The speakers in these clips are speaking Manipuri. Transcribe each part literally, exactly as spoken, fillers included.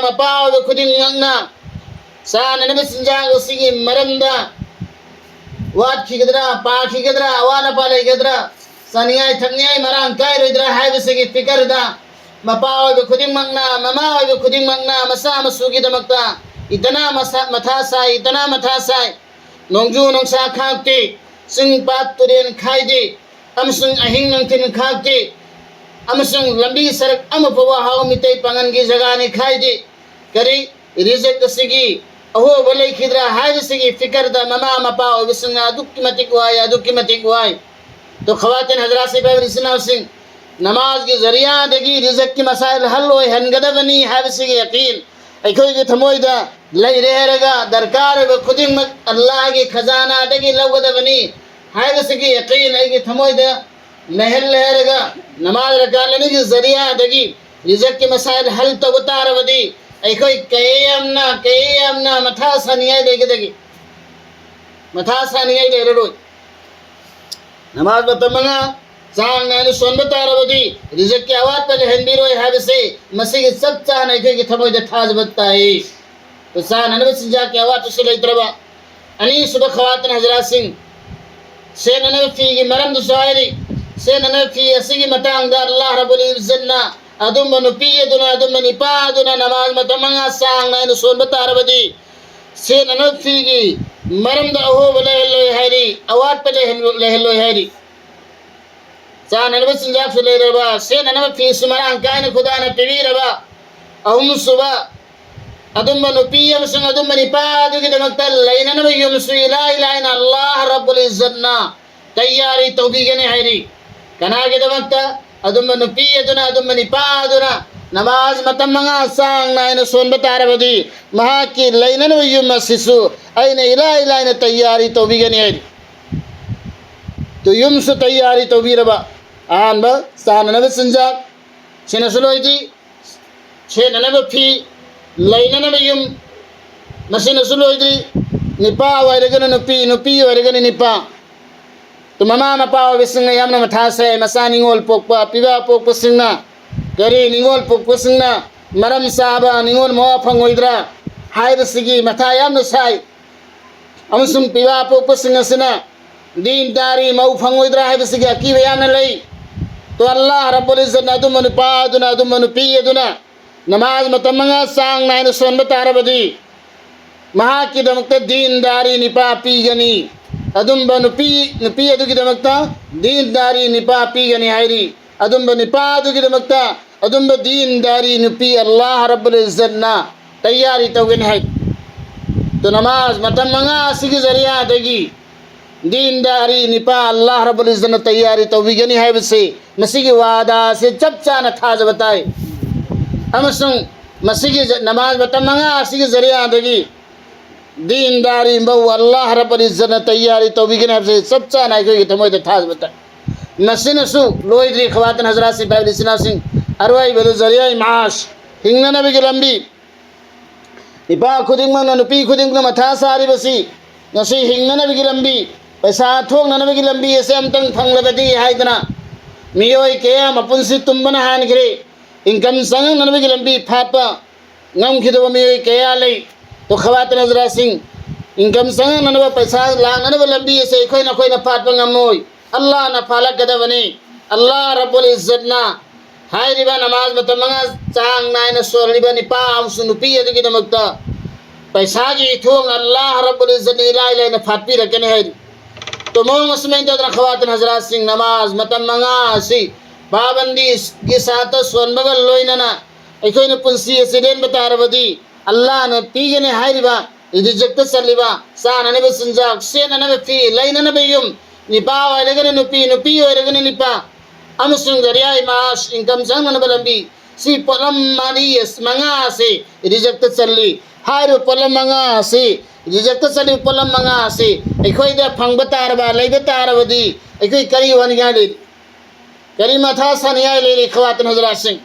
ꯃꯄꯥ ꯑꯣꯏꯕ ꯈꯨꯗꯤꯡꯃꯛꯅ ꯆꯥꯅꯅꯕ ꯆꯤꯟꯖꯥꯛ ꯑꯁꯤꯒꯤ ꯃꯔꯝꯗ ꯋꯥꯠꯈꯤꯒꯗ꯭ꯔꯥ, ꯄꯥꯈꯤꯒꯗ꯭ꯔꯥ, ꯑꯋꯥꯠ ꯑꯄꯥ ꯂꯩꯒꯗ꯭ꯔꯥ, ꯆꯥꯅꯤꯡꯉꯥꯏ ꯊꯛꯅꯤꯡꯉꯥꯏ ꯃꯔꯥꯡ ꯀꯥꯏꯔꯣꯏꯗ꯭ꯔꯥ ꯍꯥꯏꯕꯁꯤꯒꯤ ꯐꯤꯀꯔꯗ ꯃꯄꯥ ꯑꯣꯏꯕ ꯈꯨꯗꯤꯡꯃꯛꯅ, ꯃꯃꯥ ꯑꯣꯏꯕ ꯈꯨꯗꯤꯡꯃꯛꯅ ꯃꯆꯥ ꯃꯁꯨꯒꯤꯗꯃꯛꯇ ꯏꯇꯅꯥ ꯃꯁꯥ-, ꯃꯊꯥ ꯁꯥꯏ, ꯏꯇꯅꯥ ꯃꯊꯥ ꯁꯥꯏ꯫ ꯅꯣꯡꯖꯨ ꯅꯨꯡꯁꯥ ꯈꯥꯛꯇꯦ, ꯆꯤꯡ ꯄꯥꯠ ꯇꯨꯔꯦꯟ ꯈꯥꯏꯗꯦ, ꯑꯃꯁꯨꯡ ꯑꯍꯤꯡ ꯅꯨꯡꯊꯤꯜ ꯈꯥꯛꯇꯦ, ꯑꯃꯁꯨꯡ ꯂꯝꯕꯤ ꯁꯔꯛ ꯑꯃ ꯐꯥꯎꯕ ꯍꯥꯎ ꯃꯤꯇꯩ ꯄꯥꯉꯜꯒꯤ ꯖꯒꯥꯅꯤ ꯈꯥꯏꯗꯦ꯫ ꯀꯔꯤ ꯔꯤꯖꯛ ꯑꯁꯤꯒꯤ ꯑꯍꯣꯕ ꯂꯩꯈꯤꯗ꯭ꯔꯥ ꯍꯥꯏꯕꯁꯤꯒꯤ ꯐꯤꯀꯔꯗ ꯃꯃꯥ ꯃꯄꯥ ꯑꯣꯏꯕꯁꯤꯡꯅ ꯑꯗꯨꯛꯀꯤ ꯃꯇꯤꯛ ꯋꯥꯏ, ꯑꯗꯨꯛꯀꯤ ꯃꯇꯤꯛ ꯋꯥꯏ꯫ ꯇꯣ ꯈꯋꯥꯇꯤꯟ ꯍꯖꯔꯥꯠꯁꯤ, ꯏꯕꯥꯏ ꯏꯆꯤꯟ ꯏꯅꯥꯎꯁꯤꯡ, ꯅꯃꯥꯖꯒꯤ ꯖꯔꯤꯌꯥꯗꯒꯤ ꯔꯤꯖꯛꯀꯤ ꯃꯁꯥꯏꯜ ꯍꯜ ꯑꯣꯏꯍꯟꯒꯗꯕꯅꯤ ꯍꯥꯏꯕꯁꯤꯒꯤ ꯌꯀꯤꯟ ꯑꯩꯈꯣꯏꯒꯤ ꯊꯃꯣꯏꯗ ꯂꯩꯔꯦ ꯍꯥꯏꯔꯒ ꯗꯔꯀꯥꯔ ꯑꯣꯏꯕ ꯈꯨꯗꯤꯡꯃꯛ ꯑꯜꯂꯥꯍꯒꯤ ꯈꯖꯥꯅꯥꯗꯒꯤ ꯂꯧꯒꯗꯕꯅꯤ ꯍꯥꯏꯕꯁꯤꯒꯤ ꯌꯀꯤꯟ ꯑꯩꯒꯤ ꯊꯃꯣꯏꯗ ꯂꯩꯍꯜꯂꯦ ꯍꯥꯏꯔꯒ ꯅꯃꯥꯖ ꯔꯀꯥꯠ ꯑꯅꯤꯒꯤ ꯖꯔꯤꯌꯥꯗꯒꯤ ꯔꯤꯖꯛꯀꯤ ꯃꯁꯥꯏꯜ ꯍꯜ ꯇꯧꯕ ꯇꯥꯔꯕꯗꯤ ꯑꯩꯈꯣꯏ ꯀꯌꯥꯝꯅ, ꯀꯌꯥꯝꯅ ꯃꯊꯥ ꯁꯥꯅꯤꯡꯉꯥꯏ ꯂꯩꯒꯗꯒꯦ? ꯃꯊꯥ ꯁꯥꯅꯤꯡꯉꯥꯏ ꯂꯩꯔꯔꯣꯏ꯫ ꯅꯃꯥꯖ ꯃꯇꯝ ꯃꯉꯥ ꯆꯥꯡ ꯅꯥꯏꯅ ꯁꯣꯟꯕ ꯇꯥꯔꯕꯗꯤ ꯔꯤꯖꯛꯀꯤ ꯑꯋꯥꯠꯄ ꯂꯩꯍꯟꯕꯤꯔꯣꯏ ꯍꯥꯏꯕꯁꯤ ꯃꯁꯤꯒꯤ ꯆꯞ ꯆꯥꯅ ꯑꯩꯈꯣꯏꯒꯤ ꯊꯃꯣꯏꯗ ꯊꯥꯖꯕ ꯇꯥꯏ꯫ ꯆꯥꯅꯅꯕ ꯆꯤꯟꯖꯥꯛꯀꯤ ꯑꯋꯥꯠꯄꯁꯨ ꯂꯩꯇ꯭ꯔꯕ꯫ ꯑꯅꯤꯁꯨꯕ ꯈꯋꯥꯇꯤꯟ ꯍꯖꯔꯥꯠꯁꯤꯡ, ꯁꯦꯠꯅꯅꯕ ꯐꯤꯒꯤ ꯃꯔꯝꯗꯁꯨ ꯍꯥꯏꯔꯤ꯫ ꯁꯦꯠꯅꯅꯕ ꯐꯤ ꯑꯁꯤꯒꯤ ꯃꯇꯥꯡꯗ ꯑꯜꯂꯥꯍ ꯔꯕꯨꯜ ꯏꯖꯠꯅ ꯑꯗꯨꯝꯕ ꯅꯨꯄꯤ ꯑꯗꯨꯅ, ꯑꯗꯨꯝꯕ ꯅꯤꯄꯥ ꯑꯗꯨꯅ ꯅꯃꯥꯖ ꯃꯇꯝ ꯃꯉꯥ ꯆꯥꯡ ꯅꯥꯏꯅ ꯁꯣꯟꯕ ꯇꯥꯔꯕꯗꯤ ꯁꯦꯠꯅꯅꯕ ꯐꯤꯒꯤ ꯃꯔꯝꯗ ꯑꯍꯣꯕ ꯂꯩꯍꯜꯂꯣꯏ ꯍꯥꯏꯔꯤ, ꯑꯋꯥꯠꯄ ꯂꯩꯍꯜ-, ꯂꯩꯍꯜꯂꯣꯏ ꯍꯥꯏꯔꯤ꯫ ꯆꯥꯅꯅꯕ ꯆꯤꯟꯖꯥꯛꯁꯨ ꯂꯩꯔꯕ, ꯁꯦꯠꯅꯅꯕ ꯐꯤꯁꯨ ꯃꯔꯥꯡ ꯀꯥꯏꯅ ꯈꯨꯗꯥꯅ ꯄꯤꯕꯤꯔꯕ꯫ ꯑꯍꯨꯝꯁꯨꯕ, ꯑꯗꯨꯝꯕ ꯅꯨꯄꯤ ꯑꯃꯁꯨꯡ ꯑꯗꯨꯝꯕ ꯅꯤꯄꯥ ꯑꯗꯨꯒꯤꯗꯃꯛꯇ ꯂꯩꯅꯅꯕ ꯌꯨꯝꯁꯨ ꯏꯂꯥꯏ ꯂꯥꯏꯅ ꯑꯜꯂꯥꯍ ꯔꯕꯨꯜ ꯏꯖꯠꯅ ꯇꯩꯌꯥꯔꯤ ꯇꯧꯕꯤꯒꯅꯤ ꯍꯥꯏꯔꯤ꯫ ꯀꯅꯥꯒꯤꯗꯃꯛꯇ? ꯑꯗꯨꯝꯕ ꯅꯨꯄꯤ ꯑꯗꯨꯅ, ꯑꯗꯨꯝꯕ ꯅꯤꯄꯥ ꯑꯗꯨꯅ ꯅꯃꯥꯖ ꯃꯇꯝ ꯃꯉꯥ ꯆꯥꯡ ꯅꯥꯏꯅ ꯁꯣꯟꯕ ꯇꯥꯔꯕꯗꯤ ꯃꯍꯥꯛꯀꯤ ꯂꯩꯅꯅꯕ ꯌꯨꯝ ꯑꯁꯤꯁꯨ ꯑꯩꯅ ꯏꯂꯥꯏ ꯂꯥꯏꯅ ꯇꯩꯌꯥꯔꯤ ꯇꯧꯕꯤꯒꯅꯤ ꯍꯥꯏꯔꯤ꯫ ꯇꯨ ꯌꯨꯝꯁꯨ ꯇꯩꯌꯥꯔꯤ ꯇꯧꯕꯤꯔꯕ꯫ ꯑꯍꯥꯟꯕ, ꯆꯥꯅꯅꯕ ꯆꯤꯟꯖꯥꯛ, ꯁꯤꯅꯁꯨ ꯂꯣꯏꯗ꯭ꯔꯤ꯫ ꯁꯦꯠꯅꯅꯕ ꯐꯤ, ꯂꯩꯅꯅꯕ ꯌꯨꯝ, ꯃꯁꯤꯅꯁꯨ ꯂꯣꯏꯗ꯭ꯔꯤ꯫ ꯅꯤꯄꯥ ꯑꯣꯏꯔꯒꯅ ꯅꯨꯄꯤ, ꯅꯨꯄꯤ ꯑꯣꯏꯔꯒꯅ ꯅꯤꯄꯥ꯫ ꯇꯨ ꯃꯃꯥ ꯃꯄꯥ ꯑꯣꯏꯕꯁꯤꯡꯅ ꯌꯥꯝꯅ ꯃꯊꯥ ꯁꯥꯏ꯫ ꯃꯆꯥ ꯅꯤꯉꯣꯜ ꯄꯣꯛꯄ, ꯄꯤꯕꯥ ꯄꯣꯛꯄꯁꯤꯡꯅ, ꯀꯔꯤ ꯅꯤꯉꯣꯜ ꯄꯣꯛꯄꯁꯤꯡꯅ ꯃꯔꯝ ꯆꯥꯕ ꯅꯤꯉꯣꯜ ꯃꯋꯥ ꯐꯪꯉꯣꯏꯗ꯭ꯔꯥ ꯍꯥꯏꯕꯁꯤꯒꯤ ꯃꯊꯥ ꯌꯥꯝꯅ ꯁꯥꯏ꯫ ꯑꯃꯁꯨꯡ ꯄꯤꯕꯥ ꯄꯣꯛꯄꯁꯤꯡ ꯑꯁꯤꯅ ꯗꯤꯟꯗꯥꯔꯤ ꯃꯧ ꯐꯪꯉꯣꯏꯗ꯭ꯔꯥ ꯍꯥꯏꯕꯁꯤꯒꯤ ꯑꯀꯤꯕ ꯌꯥꯝꯅ ꯂꯩ꯫ ꯇꯣ ꯑꯜꯂꯥꯍ ꯔꯕꯨꯜ ꯏꯖꯠꯅ ꯑꯗꯨꯝꯕ ꯅꯨꯄꯥ ꯑꯗꯨꯅ, ꯑꯗꯨꯝꯕ ꯅꯨꯄꯤ ꯑꯗꯨꯅ ꯅꯃꯥꯖ ꯃꯇꯝ ꯃꯉꯥ ꯆꯥꯡ ꯅꯥꯏꯅ ꯁꯣꯟꯕ ꯇꯥꯔꯕꯗꯤ, ꯃꯍꯥꯛꯀꯤꯗꯃꯛꯇ ꯗꯤꯟꯗꯥꯔꯤ ꯅꯤꯄꯥ ꯄꯤꯒꯅꯤ꯫ ꯑꯗꯨꯝꯕ ꯅꯨꯄꯤ, ꯅꯨꯄꯤ ꯑꯗꯨꯒꯤꯗꯃꯛꯇ ꯗꯤꯟꯗꯥꯔꯤ ꯅꯤꯄꯥ ꯄꯤꯒꯅꯤ ꯍꯥꯏꯔꯤ꯫ ꯑꯗꯨꯝꯕ ꯅꯤꯄꯥ ꯑꯗꯨꯒꯤꯗꯃꯛꯇ ꯑꯗꯨꯝꯕ ꯗꯤꯟꯗꯥꯔꯤ ꯅꯨꯄꯤ ꯑꯜꯂꯥꯍ ꯔꯕꯨꯜ ꯏꯖꯠꯅ ꯇꯌꯥꯔꯤ ꯇꯧꯒꯅꯤ ꯍꯥꯏ꯫ ꯇꯣ ꯅꯃꯥꯖ ꯃꯇꯝ ꯃꯉꯥ ꯑꯁꯤꯒꯤ ꯖꯔꯤꯌꯥꯗꯒꯤ ꯗꯤꯟꯗꯥꯔꯤ ꯅꯤꯄꯥ ꯑꯜꯂꯥꯍ ꯔꯕꯨꯜ ꯏꯖꯠꯅ ꯇꯌꯥꯔꯤ ꯇꯧꯕꯤꯒꯅꯤ ꯍꯥꯏꯕꯁꯤ, ꯃꯁꯤꯒꯤ ꯋꯥꯗꯥ ꯑꯁꯤ ꯆꯞ ꯆꯥꯅ ꯊꯥꯖꯕ ꯇꯥꯏ꯫ ꯑꯃꯁꯨꯡ ꯃꯁꯤꯒꯤ ꯖ-, ꯅꯃꯥꯖ ꯃꯇꯝ ꯃꯉꯥ ꯑꯁꯤꯒꯤ ꯖꯔꯤꯌꯥꯗꯒꯤ ꯗꯤꯟꯗꯥꯔꯤ ꯃꯧ ꯑꯜꯂꯥꯍ ꯔꯕꯨꯜ ꯏꯖꯠꯅ ꯇꯌꯥꯔꯤ ꯇꯧꯕꯤꯒꯅꯤ ꯍꯥꯏꯕꯁꯤ ꯆꯞ ꯆꯥꯅ ꯑꯩꯈꯣꯏꯒꯤ ꯊꯃꯣꯏꯗ ꯊꯥꯖꯕ ꯇꯥꯏ꯫ ꯃꯁꯤꯅꯁꯨ ꯂꯣꯏꯗ꯭ꯔꯤ, ꯈꯋꯥꯇꯤꯟ ꯍꯖꯔꯥꯠꯁꯤꯡ, ꯚꯥꯏ ꯏꯆꯤꯟ ꯏꯅꯥꯎꯁꯤꯡ, ꯑꯔꯣꯏꯕꯗ ꯖꯔꯤꯌꯥ ꯃꯥꯁ, ꯍꯤꯡꯅꯅꯕꯒꯤ ꯂꯝꯕꯤ꯫ ꯅꯨꯄꯥ ꯈꯨꯗꯤꯡꯃꯛꯅ, ꯅꯨꯄꯤ ꯈꯨꯗꯤꯡꯃꯛꯅ ꯃꯊꯥ ꯁꯥꯔꯤꯕꯁꯤ, ꯉꯁꯤ ꯍꯤꯡꯅꯅꯕꯒꯤ ꯂꯝꯕꯤ, ꯄꯩꯁꯥ ꯊꯣꯛꯅꯅꯕꯒꯤ ꯂꯝꯕꯤ ꯑꯁꯤ ꯑꯃꯇꯪ ꯐꯪꯂꯕꯗꯤ ꯍꯥꯏꯗꯅ ꯃꯤꯑꯣꯏ ꯀꯌꯥ ꯃꯄꯨꯟꯁꯤ ꯇꯨꯝꯕꯅ ꯍꯥꯟꯈ꯭ꯔꯦ꯫ ꯏꯟꯀꯝ ꯆꯪꯉꯛꯅꯅꯕꯒꯤ ꯂꯝꯕꯤ ꯐꯥꯠꯄ ꯉꯝꯈꯤꯗꯕ ꯃꯤꯑꯣꯏ ꯀꯌꯥ ꯂꯩ꯫ ꯇꯣ ꯈꯋꯥꯇꯤꯟ ꯍꯖꯔꯥꯠꯁꯤꯡ, ꯏꯟꯀꯝ ꯆꯪꯉꯛꯅꯅꯕ, ꯄꯩꯁꯥ ꯂꯥꯛꯅꯅꯕ ꯂꯝꯕꯤ ꯑꯁꯤ ꯑꯩꯈꯣꯏꯅ, ꯑꯩꯈꯣꯏꯅ ꯐꯥꯠꯄ ꯉꯝꯃꯣꯏ꯫ ꯑꯜꯂꯥꯍꯅ ꯐꯥꯠꯂꯛꯀꯗꯕꯅꯤ꯫ ꯑꯜꯂꯥꯍ ꯔꯕꯨꯜ ꯏꯖꯠꯅ ꯍꯥꯏꯔꯤꯕ ꯅꯃꯥꯖ ꯃꯇꯝ ꯃꯉꯥ ꯆꯥꯡ ꯅꯥꯏꯅ ꯁꯣꯜꯂꯤꯕ ꯅꯤꯄꯥ ꯑꯃꯁꯨꯡ ꯅꯨꯄꯤ ꯑꯗꯨꯒꯤꯗꯃꯛꯇ ꯄꯩꯁꯥꯒꯤ ꯏꯊꯣꯡ ꯑꯜꯂꯥꯍ ꯔꯕꯨꯜ ꯏꯖꯠꯅ ꯏꯂꯥꯏ ꯂꯥꯏꯅ ꯐꯥꯠꯄꯤꯔꯛꯀꯅꯤ ꯍꯥꯏꯔꯤ꯫ ꯇꯣ ꯃꯑꯣꯡ ꯑꯁꯨꯃꯥꯏꯅ ꯇꯧꯗꯅ, ꯈꯋꯥꯇꯤꯟ ꯍꯖꯔꯥꯠꯁꯤꯡ, ꯅꯃꯥꯖ ꯃꯇꯝ ꯃꯉꯥ ꯑꯁꯤ ꯄꯥꯕꯟꯗꯤꯒꯤ ꯁꯥꯠꯇ ꯁꯣꯟꯕꯒ ꯂꯣꯏꯅꯅ ꯑꯩꯈꯣꯏꯅ ꯄꯨꯟꯁꯤ ꯑꯁꯤ ꯂꯦꯟꯕ ꯇꯥꯔꯕꯗꯤ, ꯑꯜꯂꯥꯍꯅ ꯄꯤꯒꯅꯤ ꯍꯥꯏꯔꯤꯕ ꯔꯤꯖꯛꯇ ꯆꯜꯂꯤꯕ ꯆꯥꯅꯅꯕ ꯆꯤꯟꯖꯥꯛ, ꯁꯦꯠꯅꯅꯕ ꯐꯤ, ꯂꯩꯅꯅꯕ ꯌꯨꯝ, ꯅꯤꯄꯥ ꯑꯣꯏꯔꯒꯅ ꯅꯨꯄꯤ, ꯅꯨꯄꯤ ꯑꯣꯏꯔꯒꯅ ꯅꯤꯄꯥ, ꯑꯃꯁꯨꯡ ꯖꯔꯤꯌꯥ ꯃꯥꯁ, ꯏꯟꯀꯝ ꯆꯪꯅꯅꯕ ꯂꯝꯕꯤ, ꯁꯤ ꯄꯣꯠꯂꯝ ꯃꯔꯤ, ꯃꯉꯥ ꯑꯁꯤ ꯔꯤꯖꯛꯇ ꯆꯜꯂꯤ꯫ ꯍꯥꯏꯔꯤꯕ ꯄꯣꯠꯂꯝ ꯃꯉꯥ ꯑꯁꯤ, ꯔꯤꯖꯛꯇ ꯆꯜꯂꯤꯕ ꯄꯣꯠꯂꯝ ꯃꯉꯥ ꯑꯁꯤ ꯑꯩꯈꯣꯏꯗ ꯐꯪꯕ ꯇꯥꯔꯕ, ꯂꯩꯕ ꯇꯥꯔꯕꯗꯤ ꯑꯩꯈꯣꯏ ꯀꯔꯤ ꯋꯥꯅꯤꯡꯉꯥꯏ ꯂꯩꯔꯤ? ꯀꯔꯤ ꯃꯊꯥ ꯁꯥꯅꯤꯡꯉꯥꯏ ꯂꯩꯔꯤ, ꯈꯋꯥꯇꯤꯟ ꯍꯖꯔꯥꯠꯁꯤꯡ?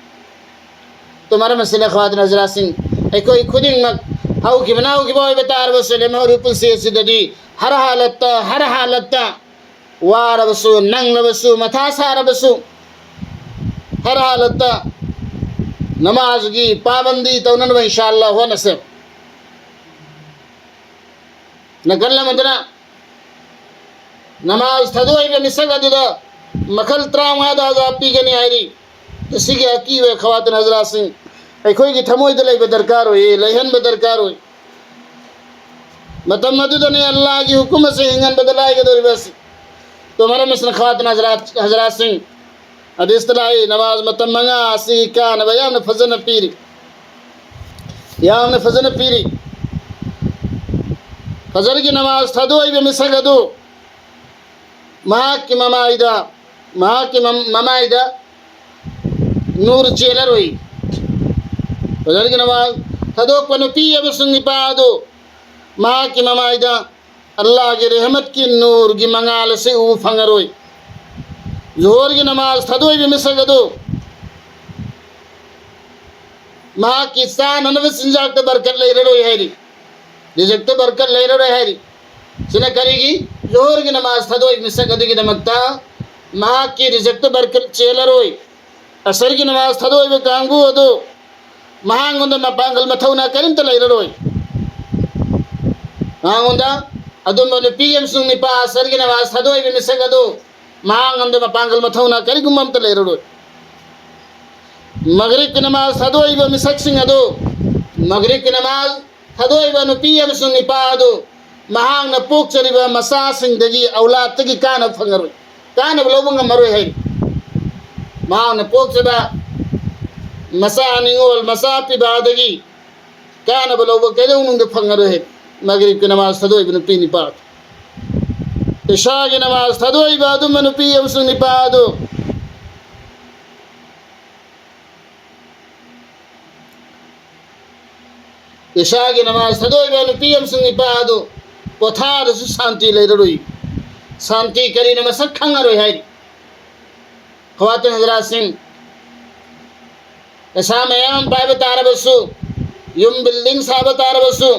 ꯇꯣ ꯃꯔꯝ ꯑꯁꯤꯅ, ꯈꯋꯥꯇꯤꯟ ꯍꯖꯔꯥꯠꯁꯤꯡ, ꯑꯩꯈꯣꯏ ꯈꯨꯗꯤꯡꯃꯛ ꯍꯧꯈꯤꯕꯅ ꯍꯧꯈꯤꯕ ꯑꯣꯏꯕ ꯇꯥꯔꯕꯁꯨ, ꯂꯦꯝꯍꯧꯔꯤꯕ ꯄꯨꯟꯁꯤ ꯑꯁꯤꯗꯗꯤ ꯍꯔ ꯍꯥꯂꯠꯇ, ꯍꯔ ꯍꯥꯂꯠꯇ ꯋꯥꯔꯕꯁꯨ, ꯅꯪꯂꯕꯁꯨ, ꯃꯊꯥ ꯁꯥꯔꯕꯁꯨ, ꯍꯔ ꯍꯥꯂꯠꯇ ꯅꯃꯥꯖꯒꯤ ꯄꯥꯕꯟꯗꯤ ꯇꯧꯅꯅꯕ ꯏꯟꯁꯥ ꯑꯜꯂꯥ ꯍꯣꯠꯅꯁꯦ꯫ ꯅꯥꯀꯜ ꯑꯃꯗꯅ ꯅꯃꯥꯖ ꯊꯥꯗꯣꯛꯏꯕ ꯃꯤꯁꯛ ꯑꯗꯨꯗ ꯃꯈꯜ ꯇꯔꯥꯃꯉꯥꯗ ꯑꯖꯥꯕ ꯄꯤꯒꯅꯤ ꯍꯥꯏꯔꯤ꯫ ꯃꯁꯤꯒꯤ ꯑꯀꯤꯕ ꯈꯋꯥꯇꯤꯟ ꯍꯖꯔꯥꯠꯁꯤꯡ ꯑꯩꯈꯣꯏꯒꯤ ꯊꯃꯣꯏꯗ ꯂꯩꯕ ꯗꯔꯀꯥꯔ ꯑꯣꯏ, ꯂꯩꯍꯟꯕ ꯗꯔꯀꯥꯔ ꯑꯣꯏ꯫ ꯃꯇꯝ ꯑꯗꯨꯗꯅꯤ ꯑꯜꯂꯥꯍꯒꯤ ꯍꯨꯀꯨꯝ ꯑꯁꯤ ꯍꯤꯡꯍꯟꯕꯗ ꯂꯥꯏꯒꯗꯧꯔꯤꯕ ꯑꯁꯤ꯫ ꯇꯣ ꯃꯔꯝ ꯑꯁꯤꯅ ꯈꯋꯥꯇꯤꯟ ꯍꯖꯔꯥꯠ, ꯍꯖꯔꯥꯠꯁꯤꯡ, ꯍꯗꯤꯁꯇ ꯂꯥꯛꯏ, ꯅꯃꯥꯖ ꯃꯇꯝ ꯃꯉꯥ ꯑꯁꯤꯒꯤ ꯀꯥꯟꯅꯕ ꯌꯥꯝꯅ ꯐꯖꯅ ꯄꯤꯔꯤ, ꯌꯥꯝꯅ ꯐꯖꯅ ꯄꯤꯔꯤ꯫ ꯐꯖꯔꯒꯤ ꯅꯃꯥꯖ ꯊꯥꯗꯣꯛꯏꯕ ꯃꯤꯁꯛ ꯑꯗꯨ ꯃꯍꯥꯛꯀꯤ ꯃꯃꯥꯏꯗ, ꯃꯍꯥꯛꯀꯤ ꯃꯝ-, ꯃꯃꯥꯏꯗ ꯅꯨꯔ ꯆꯦꯜꯂꯔꯣꯏ꯫ ꯐꯖꯔꯒꯤ ꯅꯃꯥꯖ ꯊꯥꯗꯣꯛꯄ ꯅꯨꯄꯤ ꯑꯃꯁꯨꯡ ꯅꯨꯄꯥ ꯑꯗꯨ ꯃꯍꯥꯛꯀꯤ ꯃꯃꯥꯏꯗ ꯑꯜꯂꯥꯍꯒꯤ ꯔꯦꯍꯃꯠꯀꯤ ꯅꯨꯔꯒꯤ ꯃꯉꯥꯜ ꯑꯁꯤ ꯎꯕ ꯐꯪꯉꯔꯣꯏ꯫ ꯖꯣꯍꯔꯒꯤ ꯅꯃꯥꯖ ꯊꯥꯗꯣꯛꯏꯕ ꯃꯤꯁꯛ ꯑꯗꯨ ꯃꯍꯥꯛꯀꯤ ꯆꯥꯅꯅꯕ ꯆꯤꯟꯖꯥꯛꯇ ꯕꯔꯀꯠ ꯂꯩꯔꯔꯣꯏ ꯍꯥꯏꯔꯤ, ꯔꯤꯖꯛꯇ ꯕꯔꯀꯠ ꯂꯩꯔꯔꯣꯏ ꯍꯥꯏꯔꯤ꯫ ꯁꯤꯅ ꯀꯔꯤꯒꯤ? ꯖꯣꯍꯔꯒꯤ ꯅꯃꯥꯖ ꯊꯥꯗꯣꯛꯏꯕ ꯃꯤꯁꯛ ꯑꯗꯨꯒꯤꯗꯃꯛꯇ ꯃꯍꯥꯛꯀꯤ ꯔꯤꯖꯛꯇ ꯕꯔꯀꯠ ꯆꯦꯜꯂꯔꯣꯏ꯫ ꯑꯁꯔꯒꯤ ꯅꯃꯥꯖ ꯊꯥꯗꯣꯛꯏꯕ ꯀꯥꯡꯕꯨ ꯑꯗꯨ ꯃꯍꯥꯛꯉꯣꯟꯗ ꯃꯄꯥꯡꯒꯜ ꯃꯊꯧꯅꯥ ꯀꯔꯤꯝꯇ ꯂꯩꯔꯔꯣꯏ꯫ ꯃꯍꯥꯛꯉꯣꯟꯗ ꯑꯗꯨꯝꯕ ꯅꯨꯄꯤ ꯑꯃꯁꯨꯡ ꯅꯨꯄꯥ ꯑꯁꯔꯒꯤ ꯅꯃꯥꯖ ꯊꯥꯗꯣꯛꯏꯕ ꯃꯤꯁꯛ ꯑꯗꯨ ꯃꯍꯥꯛꯉꯣꯟꯗ ꯃꯄꯥꯡꯒꯜ ꯃꯊꯧꯅꯥ ꯀꯔꯤꯒꯨꯝꯕ ꯑꯝꯇ ꯂꯩꯔꯔꯣꯏ꯫ ꯃꯒꯔꯤꯕꯀꯤ ꯅꯃꯥꯖ ꯊꯥꯗꯣꯛꯏꯕ ꯃꯤꯁꯛꯁꯤꯡ ꯑꯗꯨ, ꯃꯒꯔꯤꯕꯀꯤ ꯅꯃꯥꯖ ꯊꯥꯗꯣꯛꯏꯕ ꯅꯨꯄꯤ ꯑꯃꯁꯨꯡ ꯅꯨꯄꯥ ꯑꯗꯨ ꯃꯍꯥꯛꯅ ꯄꯣꯛꯆꯔꯤꯕ ꯃꯆꯥꯁꯤꯡꯗꯒꯤ, ꯑꯧꯂꯥꯗꯇꯒꯤ ꯀꯥꯟꯅꯕ ꯐꯪꯉꯔꯣꯏ, ꯀꯥꯟꯅꯕ ꯂꯧꯕ ꯉꯝꯃꯔꯣꯏ ꯍꯥꯏꯔꯤ꯫ ꯃꯍꯥꯛꯅ ꯄꯣꯛꯆꯕ ꯃꯆꯥ ꯅꯤꯉꯣꯜ, ꯃꯆꯥ ꯄꯤꯕꯥꯗꯒꯤ ꯀꯥꯟꯅꯕ ꯂꯧꯕ ꯀꯩꯗꯧꯅꯨꯡꯗ ꯐꯪꯉꯔꯣꯏ ꯍꯥꯏꯔꯤ꯫ ꯃꯒꯔꯤꯕꯀꯤ ꯅꯃꯥꯖ ꯊꯥꯗꯣꯛꯏꯕ ꯅꯨꯄꯤ ꯅꯨꯄꯥ ꯑꯗꯨ, ꯏꯁꯥꯒꯤ ꯅꯃꯥꯖ ꯊꯥꯗꯣꯛꯏꯕ ꯑꯗꯨꯝꯕ ꯅꯨꯄꯤ ꯑꯃꯁꯨꯡ ꯅꯨꯄꯥ ꯑꯗꯨ, ꯏꯁꯥꯒꯤ ꯅꯃꯥꯖ ꯊꯥꯗꯣꯛꯏꯕ ꯅꯨꯄꯤ ꯑꯃꯁꯨꯡ ꯅꯨꯄꯥ ꯑꯗꯨ ꯄꯣꯊꯥꯔꯁꯨ ꯁꯥꯟꯇꯤ ꯂꯩꯔꯔꯣꯏ꯫ ꯁꯥꯟꯇꯤ ꯀꯔꯤꯅ ꯃꯁꯛ ꯈꯪꯉꯔꯣꯏ ꯍꯥꯏꯔꯤ꯫ ꯈꯋꯥꯇꯤꯟ ꯍꯖꯔꯥꯠꯁꯤꯡ, ꯄꯩꯁꯥ ꯃꯌꯥꯝ ꯄꯥꯏꯕ ꯇꯥꯔꯕꯁꯨ, ꯌꯨꯝ ꯕꯤꯜꯗꯤꯡ ꯁꯥꯕ ꯇꯥꯔꯕꯁꯨ,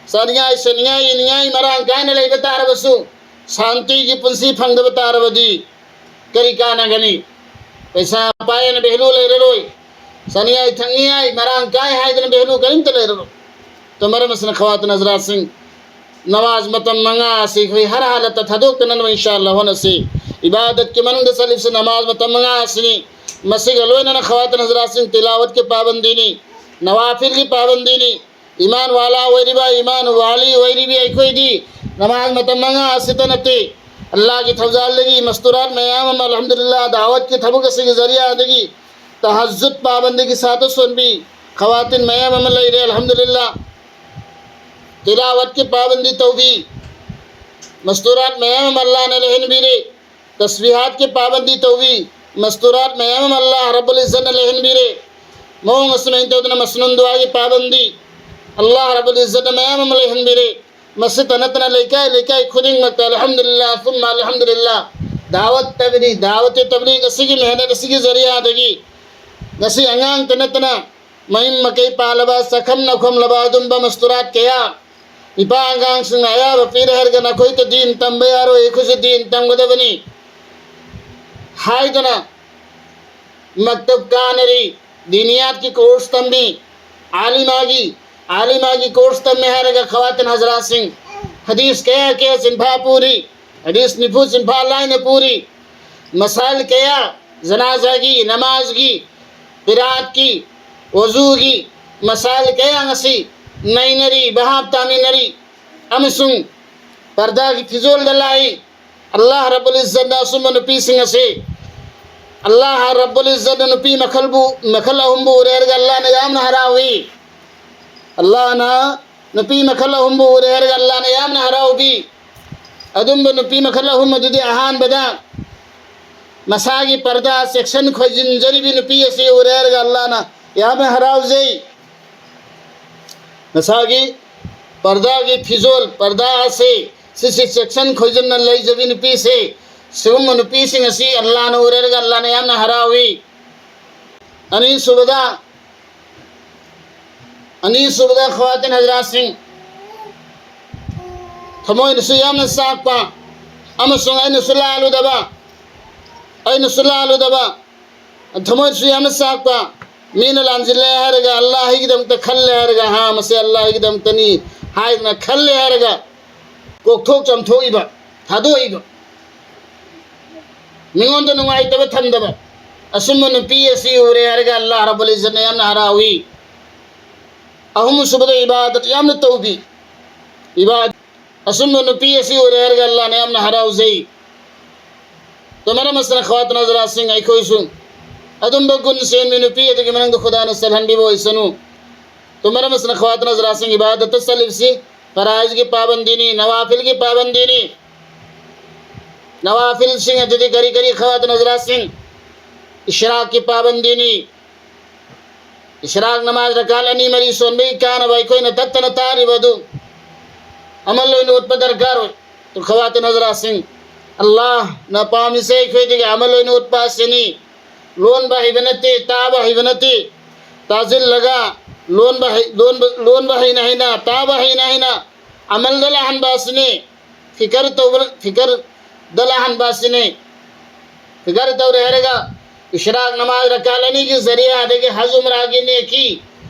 ꯆꯥꯅꯤꯡꯉꯥꯏ, ꯁꯦꯠꯅꯤꯡꯉꯥꯏ, ꯏꯅꯤꯡꯉꯥꯏ ꯃꯔꯥꯡ ꯀꯥꯏꯅ ꯂꯩꯕ ꯇꯥꯔꯕꯁꯨ, ꯁꯥꯟꯇꯤꯒꯤ ꯄꯨꯟꯁꯤ ꯐꯪꯗꯕ ꯇꯥꯔꯕꯗꯤ ꯀꯔꯤ ꯀꯥꯟꯅꯒꯅꯤ? ꯄꯩꯁꯥ ꯄꯥꯏꯅ ꯚꯦꯂꯨ ꯂꯩꯔꯔꯣꯏ꯫ ꯆꯥꯅꯤꯡꯉꯥꯏ ꯊꯛꯅꯤꯡꯉꯥꯏ ꯃꯔꯥꯡ ꯀꯥꯏ ꯍꯥꯏꯗꯅ value ꯀꯔꯤꯝꯇ ꯂꯩꯔꯔꯣꯏ꯫ ꯑꯗꯨꯅ ꯃꯔꯝ ꯑꯁꯤꯅ ꯈꯋꯥꯇꯤꯟ ꯍꯖꯔꯥꯠꯁꯤꯡ, ꯅꯃꯥꯖ ꯃꯇꯝ ꯃꯉꯥ ꯑꯁꯤ ꯑꯩꯈꯣꯏ ꯍꯔ ꯍꯜꯂꯠꯇ ꯊꯥꯗꯣꯛꯇꯅꯅꯕ ꯏꯟꯁꯥ ꯑꯜꯂꯥ ꯍꯣꯠꯅꯁꯤ꯫ ꯏꯕꯥꯗꯠꯀꯤ ꯃꯅꯨꯡꯗ ꯆꯠꯂꯤꯕꯁꯤ ꯅꯃꯥꯖ ꯃꯇꯝ ꯃꯉꯥ ꯑꯁꯤꯅꯤ꯫ ꯃꯁꯤꯒ ꯂꯣꯏꯅꯅ ꯈꯋꯥꯇꯤꯟ ꯍꯖꯔꯥꯠꯁꯤꯡ ꯇꯤꯂꯥꯋꯠꯀꯤ ꯄꯥꯕꯟꯗꯤꯅꯤ, ꯅꯋꯥꯐꯤꯜꯒꯤ ꯄꯥꯕꯟꯗꯤꯅꯤ꯫ ꯏꯃꯥꯟ ꯋꯥꯂꯥ ꯑꯣꯏꯔꯤꯕ, ꯏꯃꯥꯟ ꯋꯥꯂꯤ ꯑꯣꯏꯔꯤꯕꯤ ꯑꯩꯈꯣꯏꯗꯤ ꯅꯃꯥꯖ ꯃꯇꯝ ꯃꯉꯥ ꯑꯁꯤꯇ ꯅꯠꯇꯦ, ꯑꯜꯂꯥꯍꯒꯤ ꯊꯧꯖꯥꯜꯗꯒꯤ ꯃꯁꯇꯨꯔꯥꯠ ꯃꯌꯥꯝ ꯑꯃ, ꯑꯜꯍꯝꯗꯨꯂꯤꯜꯂꯥꯍ, ꯗꯥꯋꯠꯀꯤ ꯊꯕꯛ ꯑꯁꯤꯒꯤ ꯖꯔꯤꯌꯥꯗꯒꯤ ꯇꯍꯖꯨꯗ ꯄꯥꯕꯟꯗꯤꯒꯤ ꯁꯥꯇ꯭ꯔ ꯁꯣꯟꯕꯤ ꯈꯋꯥꯇꯤꯟ ꯃꯌꯥꯝ ꯑꯃ ꯂꯩꯔꯦ, ꯑꯜꯍꯝꯗꯨꯂꯤꯜꯂꯥꯍ꯫ ꯇꯤꯂꯥꯋꯠꯀꯤ ꯄꯥꯕꯟꯗꯤ ꯇꯧꯕꯤ ꯃꯁꯇꯨꯔꯥꯠ ꯃꯌꯥꯝ ꯑꯃ ꯑꯜꯂꯥꯍꯅ ꯂꯩꯍꯟꯕꯤꯔꯦ꯫ ꯇꯁꯕꯤꯍꯥꯠꯀꯤ ꯄꯥꯕꯟꯗꯤ ꯇꯧꯕꯤ ꯃꯁꯇꯨꯔꯥꯠ ꯃꯌꯥꯝ ꯑꯃ ꯑꯜꯂꯥꯍ ꯔꯕꯨꯜ ꯏꯖꯠꯅ ꯂꯩꯍꯟꯕꯤꯔꯦ꯫ ꯃꯑꯣꯡ ꯑꯁꯨꯃꯥꯏꯅ ꯇꯧꯗꯅ ꯃꯁꯅꯨꯟ ꯗꯨꯋꯥꯒꯤ ꯄꯥꯕꯟꯗꯤ ꯑꯜꯂꯥꯍ ꯔꯕꯨꯜ ꯏꯖꯠꯅ ꯃꯌꯥꯝ ꯑꯃ ꯂꯩꯍꯟꯕꯤꯔꯦ꯫ ꯃꯁꯤꯇ ꯅꯠꯇꯅ ꯂꯩꯀꯥꯏ ꯂꯩꯀꯥꯏ ꯈꯨꯗꯤꯡꯃꯛꯇ ꯑꯜꯍꯝꯗꯨꯂꯤꯜꯂꯥꯍ ꯁꯨꯝꯃ ꯑꯜꯍꯝꯗꯨꯂꯤꯜꯂꯥꯍ, ꯗꯥꯋꯠ ꯇꯕꯂꯤꯒ, ꯗꯥꯋꯠ ꯇꯕꯂꯤꯒ ꯑꯁꯤꯒꯤ ꯃꯦꯍꯅꯠ ꯑꯁꯤꯒꯤ ꯖꯔꯤꯌꯥꯗꯒꯤ ꯉꯁꯤ ꯑꯉꯥꯡꯇ ꯅꯠꯇꯅ ꯃꯌꯨꯝ ꯃꯀꯩ ꯄꯥꯜꯂꯕ, ꯆꯥꯛꯈꯨꯝ ꯅꯥꯎꯈꯨꯝꯂꯕ ꯑꯗꯨꯝꯕ ꯃꯁꯇꯨꯔꯥꯠ ꯀꯌꯥ, ꯅꯨꯄꯥ ꯑꯉꯥꯡꯁꯤꯡꯅ ꯑꯌꯥꯕ ꯄꯤꯔꯦ ꯍꯥꯏꯔꯒ ꯅꯈꯣꯏꯗ ꯗꯤꯟ ꯇꯝꯕ ꯌꯥꯔꯣꯏ, ꯑꯩꯈꯣꯏꯁꯨ ꯗꯤꯟ ꯇꯝꯒꯗꯕꯅꯤ ꯍꯥꯏꯗꯨꯅ ꯃꯛꯇꯕ ꯀꯥꯅꯔꯤ, ꯗꯤꯅꯤꯌꯥꯠꯀꯤ course ꯇꯝꯃꯤ, ꯑꯥꯂꯤꯃꯥꯒꯤ, ꯑꯥꯂꯤꯃꯥꯒꯤ course ꯇꯝꯃꯤ ꯍꯥꯏꯔꯒ ꯈꯋꯥꯇꯤꯟ ꯍꯖꯔꯥꯠꯁꯤꯡ ꯍꯗꯤꯁ ꯀꯌꯥ ꯀꯌꯥ ꯆꯤꯟꯐꯥ ꯄꯨꯔꯤ, ꯍꯗꯤꯁ ꯅꯤꯐꯨ ꯆꯤꯟꯐꯥ ꯂꯥꯏꯅ ꯄꯨꯔꯤ, ꯃꯁꯥꯏꯜ ꯀꯌꯥ, ꯖꯅꯥꯖꯥꯒꯤ, ꯅꯃꯥꯖꯒꯤ, ꯄꯤꯔꯥꯠꯀꯤ, ꯋꯖꯨꯒꯤ ꯃꯁꯥꯏꯜ ꯀꯌꯥ ꯑꯁꯤ ꯅꯩꯅꯔꯤ, ꯚꯥꯞ ꯇꯥꯃꯤꯟꯅꯔꯤ ꯑꯃꯁꯨꯡ ꯄꯔꯗꯥꯒꯤ ꯐꯤꯖꯣꯜꯗ ꯂꯥꯛꯏ꯫ ꯑꯜꯂꯥꯍ ꯔꯕꯨꯜ ꯏꯖꯠꯅ ꯑꯁꯨꯝꯕ ꯅꯨꯄꯤꯁꯤꯡ ꯑꯁꯤ, ꯑꯜꯂꯥꯍ ꯔꯕꯨꯜ ꯏꯖꯠꯅ ꯅꯨꯄꯤ ꯃꯈꯜꯕꯨ, ꯃꯈꯜ ꯑꯍꯨꯝꯕꯨ ꯎꯔꯦ ꯍꯥꯏꯔꯒ ꯑꯜꯂꯥꯍꯅ ꯌꯥꯝꯅ ꯍꯔꯥꯎꯏ꯫ ꯑꯜꯂꯥꯍꯅ ꯅꯨꯄꯤ ꯃꯈꯜ ꯑꯍꯨꯝꯕꯨ ꯎꯔꯦ ꯍꯥꯏꯔꯒ ꯑꯜꯂꯥꯍꯅ ꯌꯥꯝꯅ ꯍꯔꯥꯎꯕꯤ꯫ ꯑꯗꯨꯝꯕ ꯅꯨꯄꯤ ꯃꯈꯜ ꯑꯍꯨꯝ ꯑꯗꯨꯗꯤ ꯑꯍꯥꯟꯕꯗ ꯃꯁꯥꯒꯤ ꯄꯔꯗꯥ ꯆꯦꯛꯁꯤꯟ ꯈꯣꯏꯖꯤꯟꯖꯔꯤꯕꯤ ꯅꯨꯄꯤ ꯑꯁꯤ ꯎꯔꯦ ꯍꯥꯏꯔꯒ ꯑꯜꯂꯥꯍꯅ ꯌꯥꯝꯅ ꯍꯔꯥꯎꯖꯩ꯫ ꯃꯁꯥꯒꯤ ꯄꯔꯗꯥꯒꯤ ꯐꯤꯖꯣꯜ, ꯄꯔꯗꯥ ꯑꯁꯤ ꯁꯤꯁꯤ ꯆꯦꯛꯁꯤꯟ ꯈꯣꯏꯖꯤꯟꯅ ꯂꯩꯖꯕꯤ ꯅꯨꯄꯤꯁꯤ, ꯁꯤꯒꯨꯝꯕ ꯅꯨꯄꯤꯁꯤꯡ ꯑꯁꯤ ꯑꯜꯂꯥꯍꯅ ꯎꯔꯦ ꯍꯥꯏꯔꯒ ꯑꯜꯂꯥꯍꯅ ꯌꯥꯝꯅ ꯍꯔꯥꯎꯏ꯫ ꯑꯅꯤꯁꯨꯕꯗ, ꯑꯅꯤꯁꯨꯕꯗ ꯈꯋꯥꯇꯤꯟ ꯍꯖꯔꯥꯠꯁꯤꯡ, ꯊꯃꯣꯏꯅꯁꯨ ꯌꯥꯝꯅ ꯆꯥꯛꯄ ꯑꯃꯁꯨꯡ ꯑꯩꯅꯁꯨ ꯂꯥꯜꯂꯨꯗꯕ, ꯑꯩꯅꯁꯨ ꯂꯥꯜꯂꯨꯗꯕ, ꯊꯃꯣꯏꯅꯁꯨ ꯌꯥꯝꯅ ꯆꯥꯛꯄ, ꯃꯤꯅ ꯂꯥꯟꯁꯤꯜꯂꯦ ꯍꯥꯏꯔꯒ ꯑꯜꯂꯥꯍꯒꯤꯗꯃꯛꯇ ꯈꯜꯂꯦ ꯍꯥꯏꯔꯒ, "ꯍꯥ, ꯃꯁꯤ ꯑꯜꯂꯥꯍꯒꯤꯗꯃꯛꯇꯅꯤ" ꯍꯥꯏꯗꯅ ꯈꯜꯂꯦ ꯍꯥꯏꯔꯒ ꯀꯣꯛꯊꯣꯛ ꯆꯥꯝꯊꯣꯛꯏꯕ, ꯊꯥꯗꯣꯛꯏꯕ꯫ ꯃꯤꯉꯣꯟꯗ ꯅꯨꯡꯉꯥꯏꯇꯕ ꯊꯝꯗꯕ꯫ ꯑꯁꯨꯝꯕ ꯅꯨꯄꯤ ꯑꯁꯤ ꯎꯔꯦ ꯍꯥꯏꯔꯒ ꯑꯜꯂꯥꯍ ꯔꯕꯨꯜ ꯏꯖꯠꯅ ꯌꯥꯝꯅ ꯍꯔꯥꯎꯏ꯫ ꯑꯍꯨꯝꯁꯨꯕꯗ, ꯏꯕꯥꯗꯠ ꯌꯥꯝꯅ ꯇꯧꯕꯤ꯫ ꯏꯕꯥꯗꯠ ꯑꯁꯨꯝꯕ ꯅꯨꯄꯤ ꯑꯁꯤ ꯎꯔꯦ ꯍꯥꯏꯔꯒ ꯑꯜꯂꯥꯍꯅ ꯌꯥꯝꯅ ꯍꯔꯥꯎꯖꯩ꯫ ꯇꯣ ꯃꯔꯝ ꯑꯁꯤꯅ ꯈꯋꯥꯇꯤꯟ ꯍꯖꯔꯥꯠꯁꯤꯡ, ꯑꯩꯈꯣꯏꯁꯨ ꯑꯗꯨꯝꯕ ꯒꯨꯟ ꯆꯦꯟꯕꯤ ꯅꯨꯄꯤ ꯑꯗꯨꯒꯤ ꯃꯅꯨꯡꯗ ꯈꯨꯗꯥꯅ ꯆꯜꯍꯟꯕꯤꯕ ꯑꯣꯏꯁꯅꯨ꯫ ꯇꯣ ꯃꯔꯝ ꯑꯁꯤꯅ ꯈꯋꯥꯇꯤꯟ ꯍꯖꯔꯥꯠꯁꯤꯡ, ꯏꯕꯥꯗꯠꯇ ꯆꯠꯂꯤꯕꯁꯤ ꯐꯔꯥꯏꯖꯒꯤ ꯄꯥꯕꯟꯗꯤꯅꯤ, ꯅꯋꯥꯐꯤꯜꯒꯤ ꯄꯥꯕꯟꯗꯤꯅꯤ꯫ ꯅꯋꯥꯐꯤꯜꯁꯤꯡ ꯑꯗꯨꯗꯤ ꯀꯔꯤ ꯀꯔꯤ, ꯈꯋꯥꯇꯤꯟ ꯍꯖꯔꯥꯠꯁꯤꯡ? ꯏꯁ꯭ꯔꯥꯛꯀꯤ ꯄꯥꯕꯟꯗꯤꯅꯤ꯫ ꯏꯁ꯭ꯔꯥꯛ ꯅꯃꯥꯖ ꯔꯀꯥꯠ ꯑꯅꯤ ꯃꯔꯤ ꯁꯣꯟꯕꯒꯤ ꯀꯥꯟꯅꯕ ꯑꯩꯈꯣꯏꯅ ꯇꯠꯇꯅ ꯇꯥꯔꯤꯕ ꯑꯗꯨ ꯑꯃꯜ ꯑꯣꯏꯅ ꯎꯠꯄ ꯗꯔꯀꯥꯔ ꯑꯣꯏ꯫ ꯇꯣ ꯈꯋꯥꯇꯤꯟ ꯍꯖꯔꯥꯠꯁꯤꯡ, ꯑꯜꯂꯥꯍꯅ ꯄꯥꯝꯃꯤꯁꯦ ꯑꯩꯈꯣꯏꯗꯒꯤ ꯑꯃꯜ ꯑꯣꯏꯅ ꯎꯠꯄ ꯑꯁꯤꯅꯤ꯫ ꯂꯣꯟꯕ ꯍꯩꯕ ꯅꯠꯇꯦ, ꯇꯥꯕ ꯍꯩꯕ ꯅꯠꯇꯦ, ꯇꯥꯁꯤꯜꯂꯒ ꯂꯣꯟꯕ ꯍꯩ-, ꯂꯣꯟꯕ, ꯂꯣꯟꯕ ꯍꯩꯅ ꯍꯩꯅ, ꯇꯥꯕ ꯍꯩꯅ ꯍꯩꯅ ꯑꯃꯜꯗ ꯂꯥꯛꯍꯟꯕ ꯑꯁꯤꯅꯤ꯫ ꯐꯤꯀꯔ ꯇꯧꯕ, ꯐꯤꯀꯔꯗ ꯂꯥꯛꯍꯟꯕ ꯑꯁꯤꯅꯤ꯫ ꯐꯤꯀꯔ ꯇꯧꯔꯦ ꯍꯥꯏꯔꯒ ꯏꯁ꯭ꯔꯥꯛ ꯅꯃꯥꯖ ꯔꯀꯥꯠ ꯑꯅꯤꯒꯤ ꯖꯔꯤꯌꯥꯗꯒꯤ ꯍꯖ ꯎꯝꯔꯥꯒꯤ ꯅꯦꯀꯤ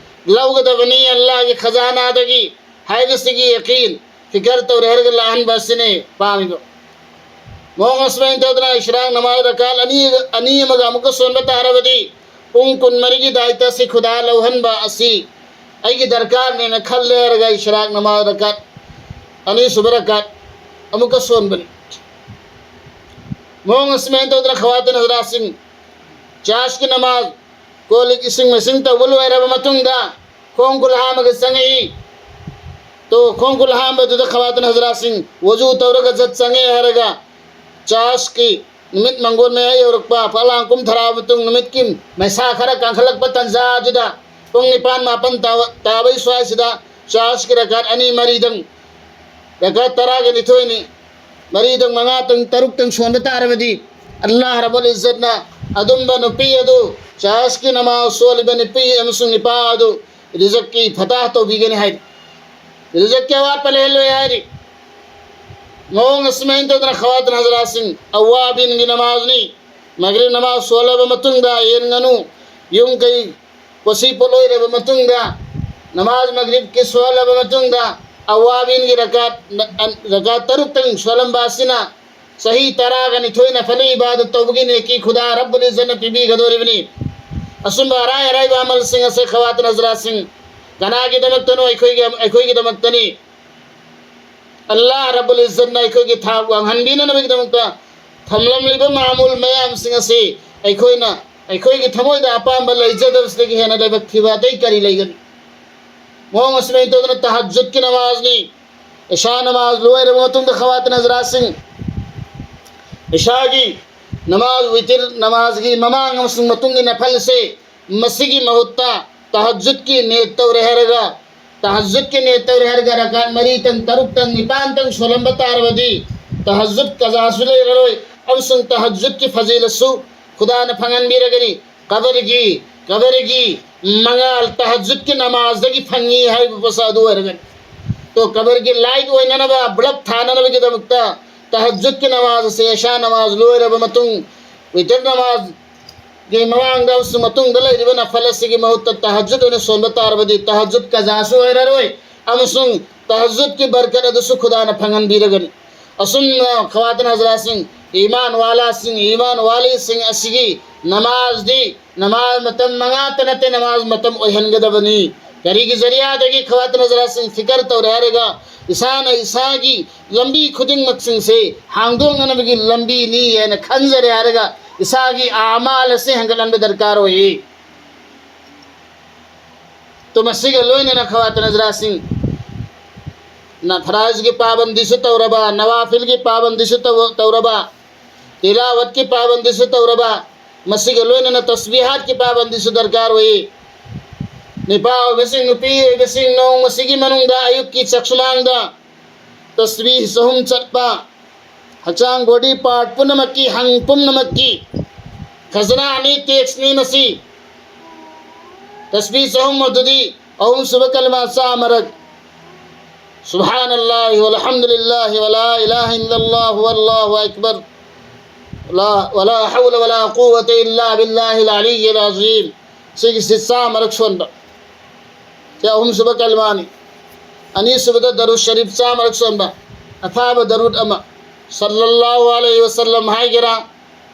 ꯂꯧꯒꯗꯕꯅꯤ ꯑꯜꯂꯥꯍꯒꯤ ꯈꯖꯥꯅꯥꯗꯒꯤ ꯍꯥꯏꯕꯁꯤꯒꯤ ꯌꯀꯤꯟ, ꯐꯤꯀꯔ ꯇꯧꯔꯦ ꯍꯥꯏꯔꯒ ꯂꯥꯛꯍꯟꯕ ꯑꯁꯤꯅꯤ ꯄꯥꯝꯃꯤꯕ꯫ ꯃꯑꯣꯡ ꯑꯁꯨꯃꯥꯏꯅ ꯇꯧꯗꯅ ꯏꯁ꯭ꯔꯥꯛ ꯅꯃꯥꯖ ꯔꯀꯥꯠ ꯑꯅꯤ, ꯑꯅꯤ ꯑꯃꯒ ꯑꯃꯨꯛꯀ ꯁꯣꯟꯕ ꯇꯥꯔꯕꯗꯤ ꯄꯨꯡ ꯀꯨꯟꯃꯔꯤꯒꯤ ꯗꯥꯏꯇ ꯑꯁꯤ ꯈꯨꯗꯥ ꯂꯧꯍꯟꯕ ꯑꯁꯤ ꯑꯩꯒꯤ ꯗꯔꯀꯥꯔꯅꯦꯅ ꯈꯜꯂꯦ ꯍꯥꯏꯔꯒ ꯏꯁ꯭ꯔꯥꯛ ꯅꯃꯥꯖ ꯔꯀꯥꯠ, ꯑꯅꯤꯁꯨꯕ ꯔꯀꯥꯠ ꯑꯃꯨꯛꯀ ꯁꯣꯟꯕꯅꯤ꯫ ꯃꯑꯣꯡ ꯑꯁꯨꯃꯥꯏꯅ ꯇꯧꯗꯅ ꯈꯋꯥꯇꯤꯟ ꯍꯖꯔꯥꯠꯁꯤꯡ, ꯆꯔꯆꯀꯤ ꯅꯃꯥꯖ, ꯀꯣꯜ ꯂꯤꯛ ꯏꯁꯤꯡ ꯃꯥꯏꯁꯤꯡ ꯇꯧꯕ ꯂꯣꯏꯔꯕ ꯃꯇꯨꯡꯗ ꯈꯣꯡ ꯈꯨꯠ ꯍꯥꯝꯃꯒ ꯆꯪꯉꯛꯏ꯫ ꯇꯣ ꯈꯣꯡ ꯈꯨꯠ ꯍꯥꯝꯕꯗꯨꯗ ꯈꯋꯥꯇꯤꯟ ꯍꯖꯔꯥꯠꯁꯤꯡ ꯋꯖꯨ ꯇꯧꯔꯒ ꯖꯠ ꯆꯪꯉꯦ ꯍꯥꯏꯔꯒ ꯆꯔꯆꯀꯤ ꯅꯨꯃꯤꯠ ꯃꯪꯒꯣꯟ ꯃꯌꯥ ꯌꯧꯔꯛꯄ, ꯐꯠꯂꯥꯡ ꯀꯨꯝꯊꯔꯛꯑꯕ ꯃꯇꯨꯡ ꯅꯨꯃꯤꯠꯀꯤ ꯃꯩꯁꯥ ꯈꯔ ꯀꯥꯡꯈꯠꯂꯛꯄ ꯇꯥꯟꯖꯥ ꯑꯗꯨꯗ ꯄꯨꯡ ꯅꯤꯄꯥꯟ ꯃꯥꯄꯟ ꯇꯥꯕ, ꯇꯥꯕꯒꯤ ꯁ꯭ꯋꯥꯏꯁꯤꯗ ꯆꯔꯆꯀꯤ ꯔꯀꯥꯠ ꯑꯅꯤ ꯃꯔꯤꯗꯪ, ꯔꯀꯥꯠ ꯇꯔꯥꯒ ꯅꯤꯊꯣꯏꯅꯤ, ꯃꯔꯤꯗꯪ ꯃꯉꯥꯇꯪ ꯇꯔꯨꯛꯇꯪ ꯁꯣꯟꯕ ꯇꯥꯔꯕꯗꯤ ꯑꯜꯂꯥꯍ ꯔꯕꯨꯜ ꯏꯖꯠꯅ ꯑꯗꯨꯝꯕ ꯅꯨꯄꯤ ꯑꯗꯨ, ꯆꯔꯆꯀꯤ ꯅꯃꯥꯖ ꯁꯣꯜꯂꯤꯕ ꯅꯨꯄꯤ ꯑꯃꯁꯨꯡ ꯅꯨꯄꯥ ꯑꯗꯨ ꯔꯤꯖꯛꯀꯤ ꯐꯇꯥꯍ ꯇꯧꯕꯤꯒꯅꯤ ꯍꯥꯏ꯫ ꯔꯤꯖꯛꯀꯤ ꯑꯋꯥꯠꯄ ꯂꯩꯍꯜꯂꯣꯏ ꯍꯥꯏꯔꯤ꯫ ꯃꯑꯣꯡ ꯑꯁꯨꯃꯥꯏꯅ ꯇꯧꯗꯅ ꯈꯋꯥꯇꯤꯟ ꯍꯖꯔꯥꯠꯁꯤꯡ, ꯑꯋꯥꯕꯤꯟꯒꯤ ꯅꯃꯥꯖꯅꯤ꯫ ꯃꯒ꯭ꯔꯤꯕ ꯅꯃꯥꯖ ꯁꯣꯜꯂꯕ ꯃꯇꯨꯡꯗ ꯌꯦꯟ ꯉꯥꯅꯨ, ꯌꯨꯝ ꯀꯩ ꯃꯁꯤ ꯄꯣꯠꯂꯣꯏꯔꯕ ꯃꯇꯨꯡꯗ, ꯅꯃꯥꯖ ꯃꯒ꯭ꯔꯤꯕꯀꯤ ꯁꯣꯜꯂꯕ ꯃꯇꯨꯡꯗ, ꯑꯋꯥꯕꯤꯟꯒꯤ ꯔꯀꯥꯠ, ꯔꯀꯥꯠ ꯇꯔꯨꯛꯇꯪ ꯁꯣꯜꯂꯝꯕ ꯑꯁꯤꯅ ꯆꯍꯤ ꯇꯔꯥꯒ ꯅꯤꯊꯣꯏ ꯅꯐꯂꯤ ꯏꯕꯥꯗꯠ ꯇꯧꯕꯒꯤ ꯅꯦꯀꯤ ꯈꯨꯗꯥ ꯔꯕꯨꯜ ꯏꯖꯠꯅ ꯄꯤꯕꯤꯒꯗꯧꯔꯤꯕꯅꯤ꯫ ꯑꯁꯨꯝꯕ ꯑꯔꯥꯏ ꯑꯔꯥꯏꯕ ꯑꯃꯜꯁꯤꯡ ꯑꯁꯦ ꯈꯋꯥꯇꯤꯟ ꯍꯖꯔꯥꯠꯁꯤꯡ ꯀꯅꯥꯒꯤꯗꯃꯛꯇꯅꯣ? ꯑꯩꯈꯣꯏꯒꯤ, ꯑꯩꯈꯣꯏꯒꯤꯗꯃꯛꯇꯅꯤ꯫ ꯑꯜꯂꯥꯍ ꯔꯕꯨꯜ ꯏꯖꯠꯅ ꯑꯩꯈꯣꯏꯒꯤ ꯊꯥꯛ ꯋꯥꯡꯍꯟꯕꯤꯅꯅꯕꯒꯤꯗꯃꯛꯇ ꯊꯝꯂꯝꯂꯤꯕ ꯃꯥꯃꯨꯜ ꯃꯌꯥꯝꯁꯤꯡ ꯑꯁꯤ ꯑꯩꯈꯣꯏꯅ ꯑꯩꯈꯣꯏꯒꯤ ꯊꯃꯣꯏꯗ ꯑꯄꯥꯝꯕ ꯂꯩꯖꯗꯕꯁꯤꯗꯒꯤ ꯍꯦꯟꯅ ꯂꯥꯏꯕꯛ ꯊꯤꯕ ꯑꯇꯩ ꯀꯔꯤ ꯂꯩꯒꯅꯤ? ꯃꯑꯣꯡ ꯑꯁꯨꯃꯥꯏꯅ ꯇꯧꯗꯅ ꯇꯍꯖꯨꯗꯀꯤ ꯅꯃꯥꯖꯅꯤ꯫ ꯏꯁꯥ ꯅꯃꯥꯖ ꯂꯣꯏꯔꯕ ꯃꯇꯨꯡꯗ ꯈꯋꯥꯇꯤꯟ ꯍꯖꯔꯥꯠꯁꯤꯡ, ꯏꯁꯥꯒꯤ ꯅꯃꯥꯖ, ꯋꯤꯇꯤꯔ ꯅꯃꯥꯖꯒꯤ ꯃꯃꯥꯡ ꯑꯃꯁꯨꯡ ꯃꯇꯨꯡꯒꯤ ꯅꯐꯜꯁꯦ, ꯃꯁꯤꯒꯤ ꯃꯍꯨꯠꯇ ꯇꯍꯖꯨꯗꯀꯤ ꯅꯤꯌꯠ ꯇꯧꯔꯦ ꯍꯥꯏꯔꯒ, ꯇꯍꯖꯨꯗꯀꯤ ꯅꯤꯌꯠ ꯇꯧꯔꯦ ꯍꯥꯏꯔꯒ ꯔꯀꯥꯠ ꯃꯔꯤꯇꯪ, ꯇꯔꯨꯛꯇꯪ, ꯅꯤꯄꯥꯟꯇꯪ ꯁꯣꯜꯂꯝꯕ ꯇꯥꯔꯕꯗꯤ ꯇꯍꯖꯨꯗ ꯀꯖꯥꯁꯨ ꯂꯩꯔꯔꯣꯏ ꯑꯃꯁꯨꯡ ꯇꯍꯖꯨꯗꯀꯤ ꯐꯖꯤꯂꯁꯨ ꯈꯨꯗꯥꯅ ꯐꯪꯍꯟꯕꯤꯔꯒꯅꯤ꯫ ꯀꯕꯔꯒꯤ, ꯀꯕꯔꯒꯤ ꯃꯉꯥꯜ ꯇꯍꯖꯨꯗꯀꯤ ꯅꯃꯥꯖꯗꯒꯤ ꯐꯪꯉꯤ ꯍꯥꯏꯕ ꯄꯣꯠꯁꯛ ꯑꯗꯨ ꯑꯣꯏꯔꯒꯅꯤ꯫ ꯇꯣ ꯀꯕꯔꯒꯤ ꯂꯥꯏꯠ ꯑꯣꯏꯅꯅꯕ, ꯕ꯭ꯂꯕ ꯊꯥꯅꯅꯕꯒꯤꯗꯃꯛꯇ ꯇꯍꯖꯨꯗꯀꯤ ꯅꯃꯥꯖ ꯑꯁꯦ ꯏꯁꯥ ꯅꯃꯥꯖ ꯂꯣꯏꯔꯕ ꯃꯇꯨꯡ, ꯋꯤꯇꯔ ꯅꯃꯥꯖꯒꯤ ꯃꯃꯥꯡꯗ ꯑꯃꯁꯨꯡ ꯃꯇꯨꯡꯗ ꯂꯩꯔꯤꯕ ꯅꯐꯜ ꯑꯁꯤꯒꯤ ꯃꯍꯨꯠꯇ ꯇꯍꯖꯨꯗ ꯑꯣꯏꯅ ꯁꯣꯟꯕ ꯇꯥꯔꯕꯗꯤ ꯇꯍꯖꯨꯗ ꯀꯖꯥꯁꯨ ꯑꯣꯏꯔꯔꯣꯏ ꯑꯃꯁꯨꯡ ꯇꯍꯖꯨꯗꯀꯤ ꯕꯔꯀꯠ ꯑꯗꯨꯁꯨ ꯈꯨꯗꯥꯅ ꯐꯪꯍꯟꯕꯤꯔꯒꯅꯤ꯫ ꯑꯁꯨꯝꯅ ꯈꯋꯥꯇꯤꯟ ꯍꯖꯔꯥꯠꯁꯤꯡ, ꯏꯃꯥꯟ ꯋꯥꯂꯥꯁꯤꯡ, ꯏꯃꯥꯟ ꯋꯥꯂꯤꯁꯤꯡ ꯑꯁꯤꯒꯤ ꯅꯃꯥꯖꯗꯤ ꯅꯃꯥꯖ ꯃꯇꯝ ꯃꯉꯥꯇ ꯅꯠꯇꯦ, ꯅꯃꯥꯖ ꯃꯇꯝ ꯑꯣꯏꯍꯟꯒꯗꯕꯅꯤ꯫ ꯀꯔꯤꯒꯤ ꯖꯔꯤꯌꯥꯗꯒꯤ ꯈꯋꯥꯇꯤꯟ ꯍꯖꯔꯥꯠꯁꯤꯡ ꯐꯤꯀꯔ ꯇꯧꯔꯦ ꯍꯥꯏꯔꯒ ꯏꯁꯥꯅ ꯏꯁꯥꯒꯤ ꯂꯝꯕꯤ ꯈꯨꯗꯤꯡꯃꯛꯁꯤꯡꯁꯦ ꯍꯥꯡꯗꯣꯛꯅꯅꯕꯒꯤ ꯂꯝꯕꯤꯅꯤ ꯍꯥꯏꯅ ꯈꯟꯖꯔꯦ ꯍꯥꯏꯔꯒ ꯏꯁꯥꯒꯤ ꯑꯃꯥꯜ ꯑꯁꯤ ꯍꯦꯟꯒꯠꯍꯟꯕ ꯗꯔꯀꯥꯔ ꯑꯣꯏ꯫ ꯇꯣ ꯃꯁꯤꯒ ꯂꯣꯏꯅꯅ ꯈꯋꯥꯇꯤꯟ ꯍꯖꯔꯥꯠꯁꯤꯡ, ꯅ ꯐꯔꯥꯏꯖꯒꯤ ꯄꯥꯕꯟꯗꯤꯁꯨ ꯇꯧꯔꯕ, ꯅꯋꯥꯐꯤꯜꯒꯤ ꯄꯥꯕꯟꯗꯤꯁꯨ ꯇꯧ-, ꯇꯧꯔꯕ, ꯇꯤꯂꯥꯋꯠꯀꯤ ꯄꯥꯕꯟꯗꯤꯁꯨ ꯇꯧꯔꯕ, ꯃꯁꯤꯒ ꯂꯣꯏꯅꯅ ꯇꯁꯕꯤꯍꯥꯠꯀꯤ ꯄꯥꯕꯟꯗꯤꯁꯨ ꯗꯔꯀꯥꯔ ꯑꯣꯏ꯫ ꯅꯤꯄꯥ ꯑꯣꯏꯕꯁꯤꯡ, ꯅꯨꯄꯤ ꯑꯣꯏꯕꯁꯤꯡ, ꯅꯣꯡꯃꯁꯤꯒꯤ ꯃꯅꯨꯡꯗ ꯑꯌꯨꯛꯀꯤ ꯆꯥꯛꯁꯨꯃꯥꯡꯗ ꯇꯁꯕꯤꯍ ꯆꯍꯨꯝ ꯆꯠꯄ, ꯍꯛꯆꯥꯡ ꯕꯣꯗꯤ ꯄꯥꯔꯠ ꯄꯨꯝꯅꯃꯛꯀꯤ, ꯍꯪ ꯄꯨꯝꯅꯃꯛꯀꯤ ꯈꯖꯅꯥꯅꯤ, ꯇꯦꯛꯁꯅꯤ ꯃꯁꯤ꯫ ꯇꯁꯕꯤꯍ ꯆꯍꯨꯝ ꯑꯗꯨꯗꯤ ꯑꯍꯨꯝꯁꯨꯕ ꯀꯂꯃꯥ ꯆꯥꯝꯃꯔꯛ سبحان الله والحمد لله ولا إله إلا الله والله أكبر، لا، ولا حول ولا قوة إلا بالله العلي العظيم. ꯁꯤꯒꯤꯁꯤ ꯆꯥꯝꯃꯔꯛ ꯁꯣꯟꯕ꯫ ꯁꯤ ꯑꯍꯨꯝꯁꯨꯕ ꯀꯂꯃꯥꯅꯤ꯫ ꯑꯅꯤꯁꯨꯕꯗ ꯗꯔꯨꯗ ꯁꯔꯤꯐ ꯆꯥꯝꯃꯔꯛ ꯁꯣꯟꯕ꯫ ꯑꯐꯥꯕ ꯗꯔꯨꯗ ꯑꯃ꯫ ꯁꯜꯂꯜꯂꯥꯍꯨ ꯑꯂꯩꯍꯤ ꯋꯁꯜꯂꯝ ꯍꯥꯏꯒꯦꯔꯥ,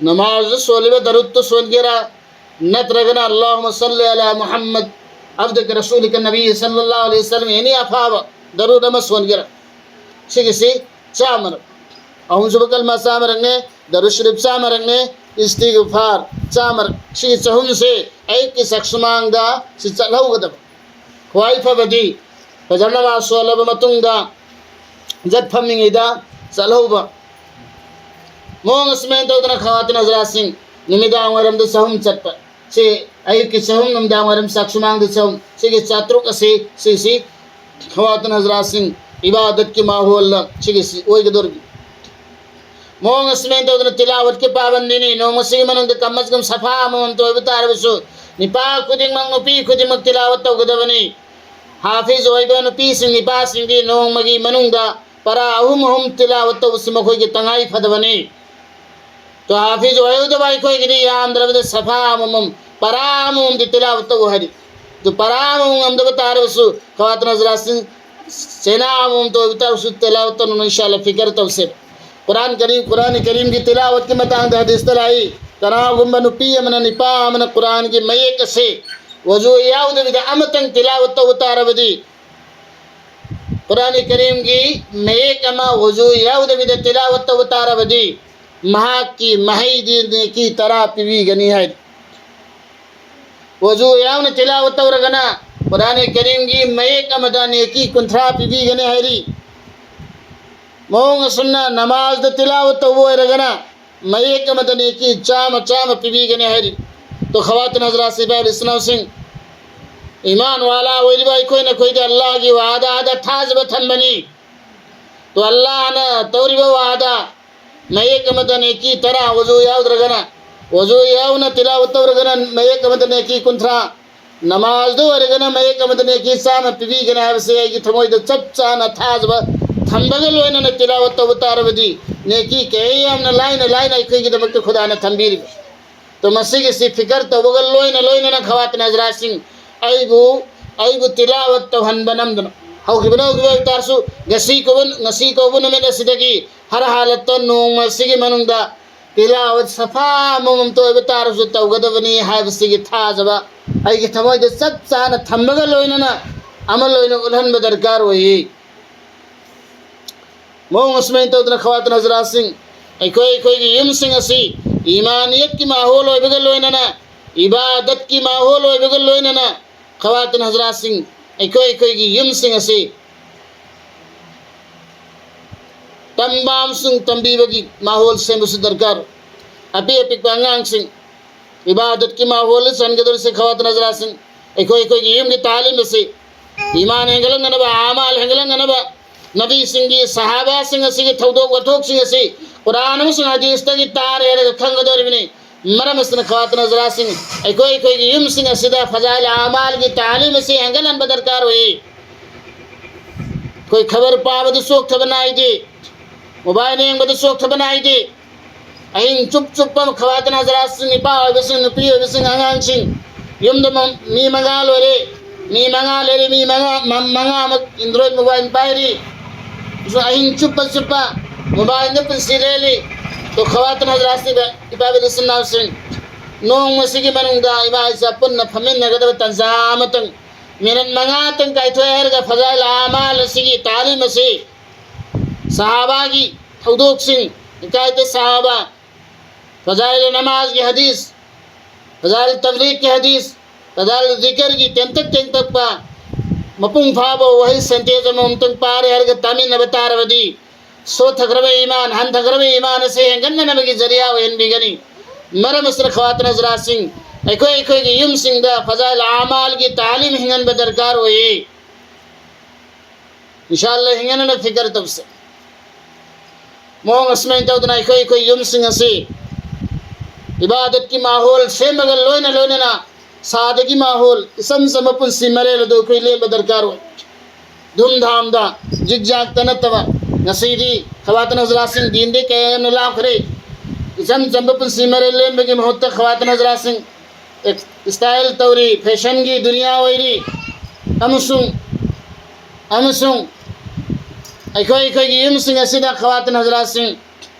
ꯅꯃꯥꯖꯗ ꯁꯣꯜꯂꯤꯕ ꯗꯔꯨꯗꯇꯨ ꯁꯣꯟꯒꯦꯔꯥ, ꯅꯠꯇ꯭ꯔꯒꯅ ꯑꯜꯂꯥꯍꯨꯝꯃ ꯁꯜꯂꯤ ꯑꯂꯥ ꯃꯨꯍꯝꯃꯗ ꯑꯕꯗꯤꯀ ꯔꯁꯨꯂꯤꯀ ꯅꯕꯤ ꯁꯜꯂꯜꯂꯥꯍꯨ ꯑꯂꯩꯍꯤ ꯋꯁꯜꯂꯝ, ꯑꯦꯅꯤ ꯑꯐꯥꯕ ꯗꯔꯨꯗ ꯑꯃ ꯁꯣꯟꯒꯦꯔꯥ, ꯁꯤꯒꯤꯁꯤ ꯆꯥꯝꯃꯔꯛ꯫ ꯑꯍꯨꯝꯁꯨꯕ ꯀꯂꯃꯥ ꯆꯥꯝꯃꯔꯛꯅꯦ, ꯗꯔꯨꯗ ꯁꯔꯤꯐ ꯆꯥꯝꯃꯔꯛꯅꯦ, ꯏꯁꯇꯤꯒꯐꯥꯔ ꯆꯥꯝꯃꯔꯛ꯫ ꯁꯤꯒꯤ ꯆꯍꯨꯝꯁꯦ ꯑꯌꯨꯛꯀꯤ ꯆꯥꯛꯁꯨꯃꯥꯡꯗ ꯁꯤ ꯆꯠꯍꯧꯒꯗꯕ꯫ ꯈ꯭ꯋꯥꯏ ꯐꯕꯗꯤ ꯐꯖꯔ ꯅꯃꯥꯖ ꯁꯣꯜꯂꯕ ꯃꯇꯨꯡꯗ ꯖꯠ ꯐꯝꯃꯤꯉꯩꯗ ꯆꯠꯍꯧꯕ꯫ ꯃꯑꯣꯡ ꯑꯁꯨꯃꯥꯏꯅ ꯇꯧꯗꯅ ꯈꯋꯥꯇꯤꯟ ꯍꯖꯔꯥꯠꯁꯤꯡ ꯅꯨꯃꯤꯗꯥꯡ ꯋꯥꯏꯔꯝꯗ ꯆꯍꯨꯝ ꯆꯠꯄ꯫ ꯁꯤ ꯑꯌꯨꯛꯀꯤ ꯆꯍꯨꯝ, ꯅꯨꯃꯤꯗꯥꯡ ꯋꯥꯏꯔꯝ ꯆꯥꯛꯁꯨꯃꯥꯡꯗ ꯆꯍꯨꯝ꯫ ꯁꯤꯒꯤ ꯆꯥꯇ꯭ꯔꯨꯛ ꯑꯁꯤ, ꯁꯤꯁꯤ ꯈꯋꯥꯇꯤꯟ ꯍꯖꯔꯥꯠꯁꯤꯡ ꯏꯕꯥꯗꯠꯀꯤ ꯃꯥꯍꯣꯜꯗ ꯁꯤꯒꯤꯁꯤ ꯑꯣꯏꯒꯗꯧꯔꯤꯕꯅꯤ꯫ ꯃꯑꯣꯡ ꯑꯁꯨꯃꯥꯏꯅ ꯇꯧꯗꯅ ꯇꯤꯂꯥꯋꯠꯀꯤ ꯄꯥꯕꯟꯗꯤꯅꯤ꯫ ꯅꯣꯡꯃꯁꯤꯒꯤ ꯃꯅꯨꯡꯗ ꯀꯝ ꯑꯁ ꯀꯝ ꯁꯐꯥ ꯑꯃꯃꯝꯇ ꯑꯣꯏꯕ ꯇꯥꯔꯕꯁꯨ, ꯅꯤꯄꯥ ꯈꯨꯗꯤꯡꯃꯛ, ꯅꯨꯄꯤ ꯈꯨꯗꯤꯡꯃꯛ ꯇꯤꯂꯥꯋꯠ ꯇꯧꯒꯗꯕꯅꯤ꯫ ꯍꯥꯐꯤꯖ ꯑꯣꯏꯕ ꯅꯨꯄꯤꯁꯤꯡ, ꯅꯤꯄꯥꯁꯤꯡꯗꯤ ꯅꯣꯡꯃꯒꯤ ꯃꯅꯨꯡꯗ ꯄꯔꯥ ꯑꯍꯨꯝ ꯑꯍꯨꯝ ꯇꯤꯂꯥꯋꯠ ꯇꯧꯕꯁꯤ ꯃꯈꯣꯏꯒꯤ ꯇꯉꯥꯏ ꯐꯗꯕꯅꯤ꯫ ꯇꯣ ꯍꯥꯐꯤꯖ ꯑꯣꯏꯍꯧꯗꯕ ꯑꯩꯈꯣꯏꯒꯤꯗꯤ ꯌꯥꯝꯗ꯭ꯔꯕꯗ ꯁꯐꯥ ꯑꯃꯃꯝ, ꯄꯔꯥ ꯑꯃꯃꯝꯗꯤ ꯇꯤꯂꯥꯋꯠ ꯇꯧ ꯍꯥꯏꯔꯤ꯫ ꯑꯗꯨ ꯄꯔꯥ ꯑꯃꯃꯝ ꯉꯝꯗꯕ ꯇꯥꯔꯕꯁꯨ, ꯈꯋꯥꯇꯤꯟ ꯍꯖꯔꯥꯠꯁꯤꯡ, ꯆꯦꯅꯥ ꯑꯃꯃꯝꯇ ꯑꯣꯏꯕ ꯇꯥꯔꯕꯁꯨ, ꯇꯤꯂꯥꯋꯠ ꯇꯧꯅꯅ ꯏꯟꯁꯥ ꯑꯜꯂꯥ ꯐꯤꯀꯔ ꯇꯧꯁꯦ꯫ ꯀꯨꯔꯥꯟ ꯀꯔꯤꯝ, ꯀꯨꯔꯥꯟ ꯀꯔꯤꯝꯒꯤ ꯇꯤꯂꯥꯋꯠꯀꯤ ꯃꯇꯥꯡꯗ ꯍꯗꯤꯁꯇ ꯂꯥꯛꯏ, ꯀꯅꯥꯒꯨꯝꯕ ꯅꯨꯄꯤ ꯑꯃꯅ, ꯅꯤꯄꯥ ꯑꯃꯅ ꯀꯨꯔꯥꯟꯒꯤ ꯃꯌꯦꯛ ꯑꯁꯤ ꯋꯖꯨ ꯌꯥꯎꯗꯕꯤꯗ ꯑꯃꯇꯪ ꯇꯤꯂꯥꯋꯠ ꯇꯧꯕ ꯇꯥꯔꯕꯗꯤ, ꯀꯨꯔꯥꯟ ꯀꯔꯤꯝꯒꯤ ꯃꯌꯦꯛ ꯑꯃ ꯋꯖꯨ ꯌꯥꯎꯗꯕꯤꯗ ꯇꯤꯂꯥꯋꯠ ꯇꯧꯕ ꯇꯥꯔꯕꯗꯤ, ꯃꯍꯥꯛꯀꯤ ꯃꯍꯩꯗꯤ ꯅꯦꯀꯤ ꯇꯔꯥ ꯄꯤꯕꯤꯒꯅꯤ ꯍꯥꯏꯔꯤ꯫ ꯋꯖꯨ ꯌꯥꯎꯅ ꯇꯤꯂꯥꯋꯠ ꯇꯧꯔꯒꯅ ꯀꯨꯔꯥꯟ ꯀꯔꯤꯝꯒꯤ ꯃꯌꯦꯛ ꯑꯃꯗ ꯅꯦꯀꯤ ꯀꯨꯟꯊ꯭ꯔꯥ ꯄꯤꯕꯤꯒꯅꯤ ꯍꯥꯏꯔꯤ꯫ ꯃꯑꯣꯡ ꯑꯁꯨꯝꯅ ꯅꯃꯥꯖꯗ ꯇꯤꯂꯥꯋꯠ ꯇꯧꯕ ꯑꯣꯏꯔꯒꯅ ꯃꯌꯦꯛ ꯑꯃꯗ ꯅꯦꯀꯤ ꯆꯥꯝꯃ ꯆꯥꯝꯃ ꯄꯤꯕꯤꯒꯅꯤ ꯍꯥꯏꯔꯤ꯫ ꯇꯣ ꯈꯋꯥꯇꯤꯟ ꯍꯖꯔꯥꯠ, ꯏꯕꯥ ꯏꯆꯤꯟ ꯏꯅꯥꯎꯁꯤꯡ, ꯏꯃꯥꯟ ꯋꯥꯂꯥ ꯑꯣꯏꯔꯤꯕ ꯑꯩꯈꯣꯏ ꯅꯈꯣꯏꯗ ꯑꯜꯂꯥꯍꯒꯤ ꯋꯥꯗꯥꯗ ꯊꯥꯖꯕ ꯊꯝꯕꯅꯤ꯫ ꯇꯣ ꯑꯜꯂꯥꯍꯅ ꯇꯧꯔꯤꯕ ꯋꯥꯗꯥ, ꯃꯌꯦꯛ ꯑꯃꯗ ꯅꯦꯀꯤ ꯇꯔꯥ, ꯋꯖꯨ ꯌꯥꯎꯗ꯭ꯔꯒꯅ, ꯋꯖꯨ ꯌꯥꯎꯅ ꯇꯤꯂꯥꯋꯠ ꯇꯧꯔꯒꯅ ꯃꯌꯦꯛ ꯑꯃꯗ ꯅꯦꯀꯤ ꯀꯨꯟꯊ꯭ꯔꯥ, ꯅꯃꯥꯖꯗ ꯑꯣꯏꯔꯒꯅ ꯃꯌꯦꯛ ꯑꯃꯗ ꯅꯦꯀꯤ ꯆꯥꯝꯃ ꯄꯤꯕꯤꯒꯅꯤ ꯍꯥꯏꯕꯁꯦ ꯑꯩꯒꯤ ꯊꯃꯣꯏꯗ ꯆꯞ ꯆꯥꯅ ꯊꯥꯖꯕ ꯊꯝꯕꯒ ꯂꯣꯏꯅꯅ ꯇꯤꯂꯥꯋꯠ ꯇꯧꯕ ꯇꯥꯔꯕꯗꯤ, ꯅꯦꯀꯤ ꯀꯌꯥ ꯌꯥꯝꯅ ꯂꯥꯏꯅ ꯂꯥꯏꯅ ꯑꯩꯈꯣꯏꯒꯤꯗꯃꯛꯇ ꯈꯨꯗꯥꯅ ꯊꯝꯕꯤꯔꯤꯕ꯫ ꯃꯁꯤꯒꯤꯁꯤ ꯐꯤꯀꯔ ꯇꯧꯕꯒ ꯂꯣꯏꯅ ꯂꯣꯏꯅꯅ ꯈꯋꯥꯇꯤꯟ ꯍꯖꯔꯥꯠꯁꯤꯡ, ꯑꯩꯕꯨ ꯑꯩꯕꯨ ꯇꯤꯂꯥꯋꯠ ꯇꯧꯍꯟꯕ ꯅꯝꯗꯅ, ꯍꯧꯈꯤꯕꯅ ꯍꯧꯈꯤꯕ ꯑꯣꯏꯕ ꯇꯥꯔꯁꯨ, ꯉꯁꯤ ꯀꯧꯕ ꯉꯁꯤ ꯀꯧꯕ ꯅꯨꯃꯤꯠ ꯑꯁꯤꯗꯒꯤ ꯍꯔ ꯍꯥꯂꯠꯇ ꯅꯣꯡꯃ ꯑꯁꯤꯒꯤ ꯃꯅꯨꯡꯗ ꯇꯤꯂꯥꯋꯠ ꯁꯐꯥ ꯑꯃꯃꯝꯇ ꯑꯣꯏꯕ ꯇꯥꯔꯁꯨ ꯇꯧꯒꯗꯕꯅꯤ ꯍꯥꯏꯕꯁꯤꯒꯤ ꯊꯥꯖꯕ ꯑꯩꯒꯤ ꯊꯃꯣꯏꯗ ꯆꯞ ꯆꯥꯅ ꯊꯝꯕꯒ ꯂꯣꯏꯅꯅ ꯑꯃ ꯂꯣꯏꯅ ꯎꯠꯍꯟꯕ ꯗꯔꯀꯥꯔ ꯑꯣꯏꯌꯦ꯫ ꯃꯑꯣꯡ ꯑꯁꯨꯃꯥꯏꯅ ꯇꯧꯗꯅ ꯈꯋꯥꯇꯤꯟ ꯍꯖꯔꯥꯠꯁꯤꯡ, ꯑꯩꯈꯣꯏ ꯑꯩꯈꯣꯏꯒꯤ ꯌꯨꯝꯁꯤꯡ ꯑꯁꯤ ꯏꯃꯥꯅꯤꯌꯠꯀꯤ ꯃꯥꯍꯣꯜ ꯑꯣꯏꯕꯒ ꯂꯣꯏꯅꯅ, ꯏꯕꯥꯗꯠꯀꯤ ꯃꯥꯍꯣꯜ ꯑꯣꯏꯕꯒ ꯂꯣꯏꯅꯅ, ꯈꯋꯥꯇꯤꯟ ꯍꯖꯔꯥꯠꯁꯤꯡ, ꯑꯩꯈꯣꯏ ꯑꯩꯈꯣꯏꯒꯤ ꯌꯨꯝꯁꯤꯡ ꯑꯁꯤ ꯇꯝꯕ ꯑꯃꯁꯨꯡ ꯇꯝꯕꯤꯕꯒꯤ ꯃꯥꯍꯣꯜ ꯁꯦꯝꯕꯁꯨ ꯗꯔꯀꯥꯔ꯫ ꯑꯄꯤꯛ ꯑꯄꯤꯛꯄ ꯑꯉꯥꯡꯁꯤꯡ ꯏꯕꯥꯗꯠꯀꯤ ꯃꯥꯍꯣꯜꯗ ꯆꯟꯒꯗꯧꯔꯤꯁꯦ ꯈꯋꯥꯇꯤꯟ ꯍꯖꯔꯥꯠꯁꯤꯡ, ꯑꯩꯈꯣꯏ ꯑꯩꯈꯣꯏꯒꯤ ꯌꯨꯝꯒꯤ ꯇꯥꯂꯤꯝ ꯑꯁꯤ ꯏꯃꯥꯟ ꯍꯦꯟꯒꯠꯂꯛꯅꯅꯕ, ꯑꯃꯥꯜ ꯍꯦꯟꯒꯠꯂꯛꯅꯅꯕ, ꯅꯕꯤꯁꯤꯡꯒꯤ, ꯁꯍꯥꯕꯥꯁꯤꯡ ꯑꯁꯤꯒꯤ ꯊꯧꯗꯣꯛ ꯋꯥꯊꯣꯛꯁꯤꯡ ꯑꯁꯤ ꯀꯨꯔꯥꯟ ꯑꯃꯁꯨꯡ ꯍꯗꯤꯁꯇꯒꯤ ꯇꯥꯔꯦ ꯍꯥꯏꯔꯒ ꯈꯪꯒꯗꯧꯔꯤꯕꯅꯤ꯫ ꯃꯔꯝ ꯑꯁꯤꯅ ꯈꯋꯥꯇꯤꯟ ꯍꯖꯔꯥꯠꯁꯤꯡ, ꯑꯩꯈꯣꯏ ꯑꯩꯈꯣꯏꯒꯤ ꯌꯨꯝꯁꯤꯡ ꯑꯁꯤꯗ ꯐꯖꯥꯏꯜ ꯑꯃꯥꯜꯒꯤ ꯇꯥꯂꯤꯝ ꯑꯁꯤ ꯍꯦꯟꯒꯠꯍꯟꯕ ꯗꯔꯀꯥꯔ ꯑꯣꯏ꯫ ꯑꯩꯈꯣꯏ ꯈꯕꯔ ꯄꯥꯕꯗ ꯆꯣꯛꯊꯕ ꯅꯥꯏꯗꯦ, ꯃꯣꯕꯥꯏꯜ ꯌꯦꯡꯕꯗ ꯆꯣꯛꯊꯕ ꯅꯥꯏꯗꯦ꯫ ꯑꯍꯤꯡ ꯆꯨꯞ ꯆꯨꯞꯄ ꯈꯋꯥꯇꯤꯟ ꯍꯖꯔꯥꯠꯁꯤꯡ, ꯅꯨꯄꯥ ꯑꯣꯏꯕꯁꯤꯡ, ꯅꯨꯄꯤ ꯑꯣꯏꯕꯁꯤꯡ, ꯑꯉꯥꯡꯁꯤꯡ, ꯌꯨꯝꯗ ꯃ-, ꯃꯤ ꯃꯉꯥ ꯂꯣꯏꯔꯦ, ꯃꯤ ꯃꯉꯥ ꯂꯩꯔꯦ, ꯃꯤ ꯃꯉꯥ, ꯃ-, ꯃꯉꯥꯃꯛ Android mobile ꯄꯥꯏꯔꯤ꯫ ꯑꯗꯨꯁꯨ ꯑꯍꯤꯡ ꯆꯨꯞꯄ ꯆꯨꯞꯄ ꯃꯣꯕꯥꯏꯜꯗ ꯄꯨꯟꯁꯤ ꯂꯦꯜꯂꯤ꯫ ꯑꯗꯣ ꯈꯋꯥꯇꯤꯟ ꯍꯖꯔꯥꯠꯁꯤꯡ, ꯏꯄꯥ ꯏꯆꯤꯟ ꯏꯅꯥꯎꯁꯤꯡ, ꯅꯣꯡꯃꯁꯤꯒꯤ ꯃꯅꯨꯡꯗ ꯏꯃꯥ ꯏꯆꯥ ꯄꯨꯟꯅ ꯐꯝꯃꯤꯟꯅꯒꯗꯕ ꯇꯥꯟꯖꯥ ꯑꯃꯇꯪ, ꯃꯤꯅꯠ ꯃꯉꯥꯇꯪ ꯀꯥꯏꯊꯣꯛꯑꯦ ꯍꯥꯏꯔꯒ ꯐꯖꯥꯏꯜ ꯑꯃꯥꯜ ꯑꯁꯤꯒꯤ ꯇꯥꯂꯤꯝ ꯑꯁꯤ ꯁꯍꯥꯕꯥꯒꯤ ꯊꯧꯗꯣꯛꯁꯤꯡ, ꯏꯀꯥꯏꯇ ꯁꯍꯥꯕꯥ, ꯐꯖꯥꯏꯜ ꯅꯃꯥꯖꯒꯤ ꯍꯗꯤꯁ, ꯐꯖꯥꯏꯜ ꯇꯕꯂꯤꯒꯀꯤ ꯍꯗꯤꯁ, ꯐꯖꯥꯏꯜ ꯖꯤꯀꯔꯒꯤ ꯇꯦꯟꯇꯛ ꯇꯦꯟꯇꯛꯄ ꯃꯄꯨꯡ ꯐꯥꯕ ꯋꯥꯍꯩ sentence ꯑꯃꯃꯝꯇꯪ ꯄꯥꯔꯦ ꯍꯥꯏꯔꯒ ꯇꯥꯃꯤꯟꯅꯕ ꯇꯥꯔꯕꯗꯤ, ꯁꯣꯠꯊꯈ꯭ꯔꯕ ꯏꯃꯥꯟ, ꯍꯟꯊꯈ꯭ꯔꯕ ꯏꯃꯥꯟ ꯑꯁꯤ ꯍꯦꯟꯒꯠꯅꯅꯕꯒꯤ ꯖꯔꯤꯌꯥ ꯑꯣꯏꯍꯟꯕꯤꯒꯅꯤ꯫ ꯃꯔꯝ ꯑꯁꯤꯅ ꯈꯋꯥꯇꯤꯟ ꯍꯖꯔꯥꯠꯁꯤꯡ, ꯑꯩꯈꯣꯏ ꯑꯩꯈꯣꯏꯒꯤ ꯌꯨꯝꯁꯤꯡꯗ ꯐꯖꯥꯏꯜ ꯑꯃꯥꯜꯒꯤ ꯇꯥꯂꯤꯝ ꯍꯤꯡꯍꯟꯕ ꯗꯔꯀꯥꯔ ꯑꯣꯏꯌꯦ꯫ ꯏꯟꯁꯥ ꯑꯜꯂꯥꯍ ꯍꯤꯡꯍꯟꯅꯅ ꯐꯤꯀꯔ ꯇꯧꯁꯦ꯫ ꯃꯑꯣꯡ ꯑꯁꯨꯃꯥꯏꯅ ꯇꯧꯗꯅ ꯑꯩꯈꯣꯏ ꯑꯩꯈꯣꯏ ꯌꯨꯝꯁꯤꯡ ꯑꯁꯤ ꯏꯕꯥꯗꯠꯀꯤ ꯃꯥꯍꯣꯜ ꯁꯦꯝꯕꯒ ꯂꯣꯏꯅ ꯂꯣꯏꯅꯅ ꯁꯥꯗꯒꯤ ꯃꯥꯍꯣꯜ, ꯏꯆꯝ ꯆꯝꯕ ꯄꯨꯟꯁꯤ ꯃꯔꯦꯜ ꯑꯗꯨ ꯑꯩꯈꯣꯏ ꯂꯦꯝꯕ ꯗꯔꯀꯥꯔ ꯑꯣꯏ꯫ ꯙꯨꯝꯙꯥꯝꯗ, ꯖꯤꯛꯖꯥꯛꯇ ꯅꯠꯇꯕ, ꯉꯁꯤꯗꯤ ꯈꯋꯥꯇꯤꯟ ꯍꯖꯔꯥꯠꯁꯤꯡ ꯗꯤꯟꯗꯒꯤ ꯀꯌꯥ ꯌꯥꯝꯅ ꯂꯥꯞꯈ꯭ꯔꯦ꯫ ꯏꯆꯝ ꯆꯝꯕ ꯄꯨꯟꯁꯤ ꯃꯔꯦꯜ ꯂꯦꯟꯕꯒꯤ ꯃꯍꯨꯠꯇ ꯈꯋꯥꯇꯤꯟ ꯍꯖꯔꯥꯠꯁꯤꯡ ꯁ꯭ꯇꯥꯏꯜ ꯇꯧꯔꯤ, ꯐꯦꯁꯟꯒꯤ ꯗꯨꯅꯤꯌꯥ ꯑꯣꯏꯔꯤ, ꯑꯃꯁꯨꯡ ꯑꯃꯁꯨꯡ ꯑꯩꯈꯣꯏ ꯑꯩꯈꯣꯏꯒꯤ ꯌꯨꯝꯁꯤꯡ ꯑꯁꯤꯗ ꯈꯋꯥꯇꯤꯟ ꯍꯖꯔꯥꯠꯁꯤꯡ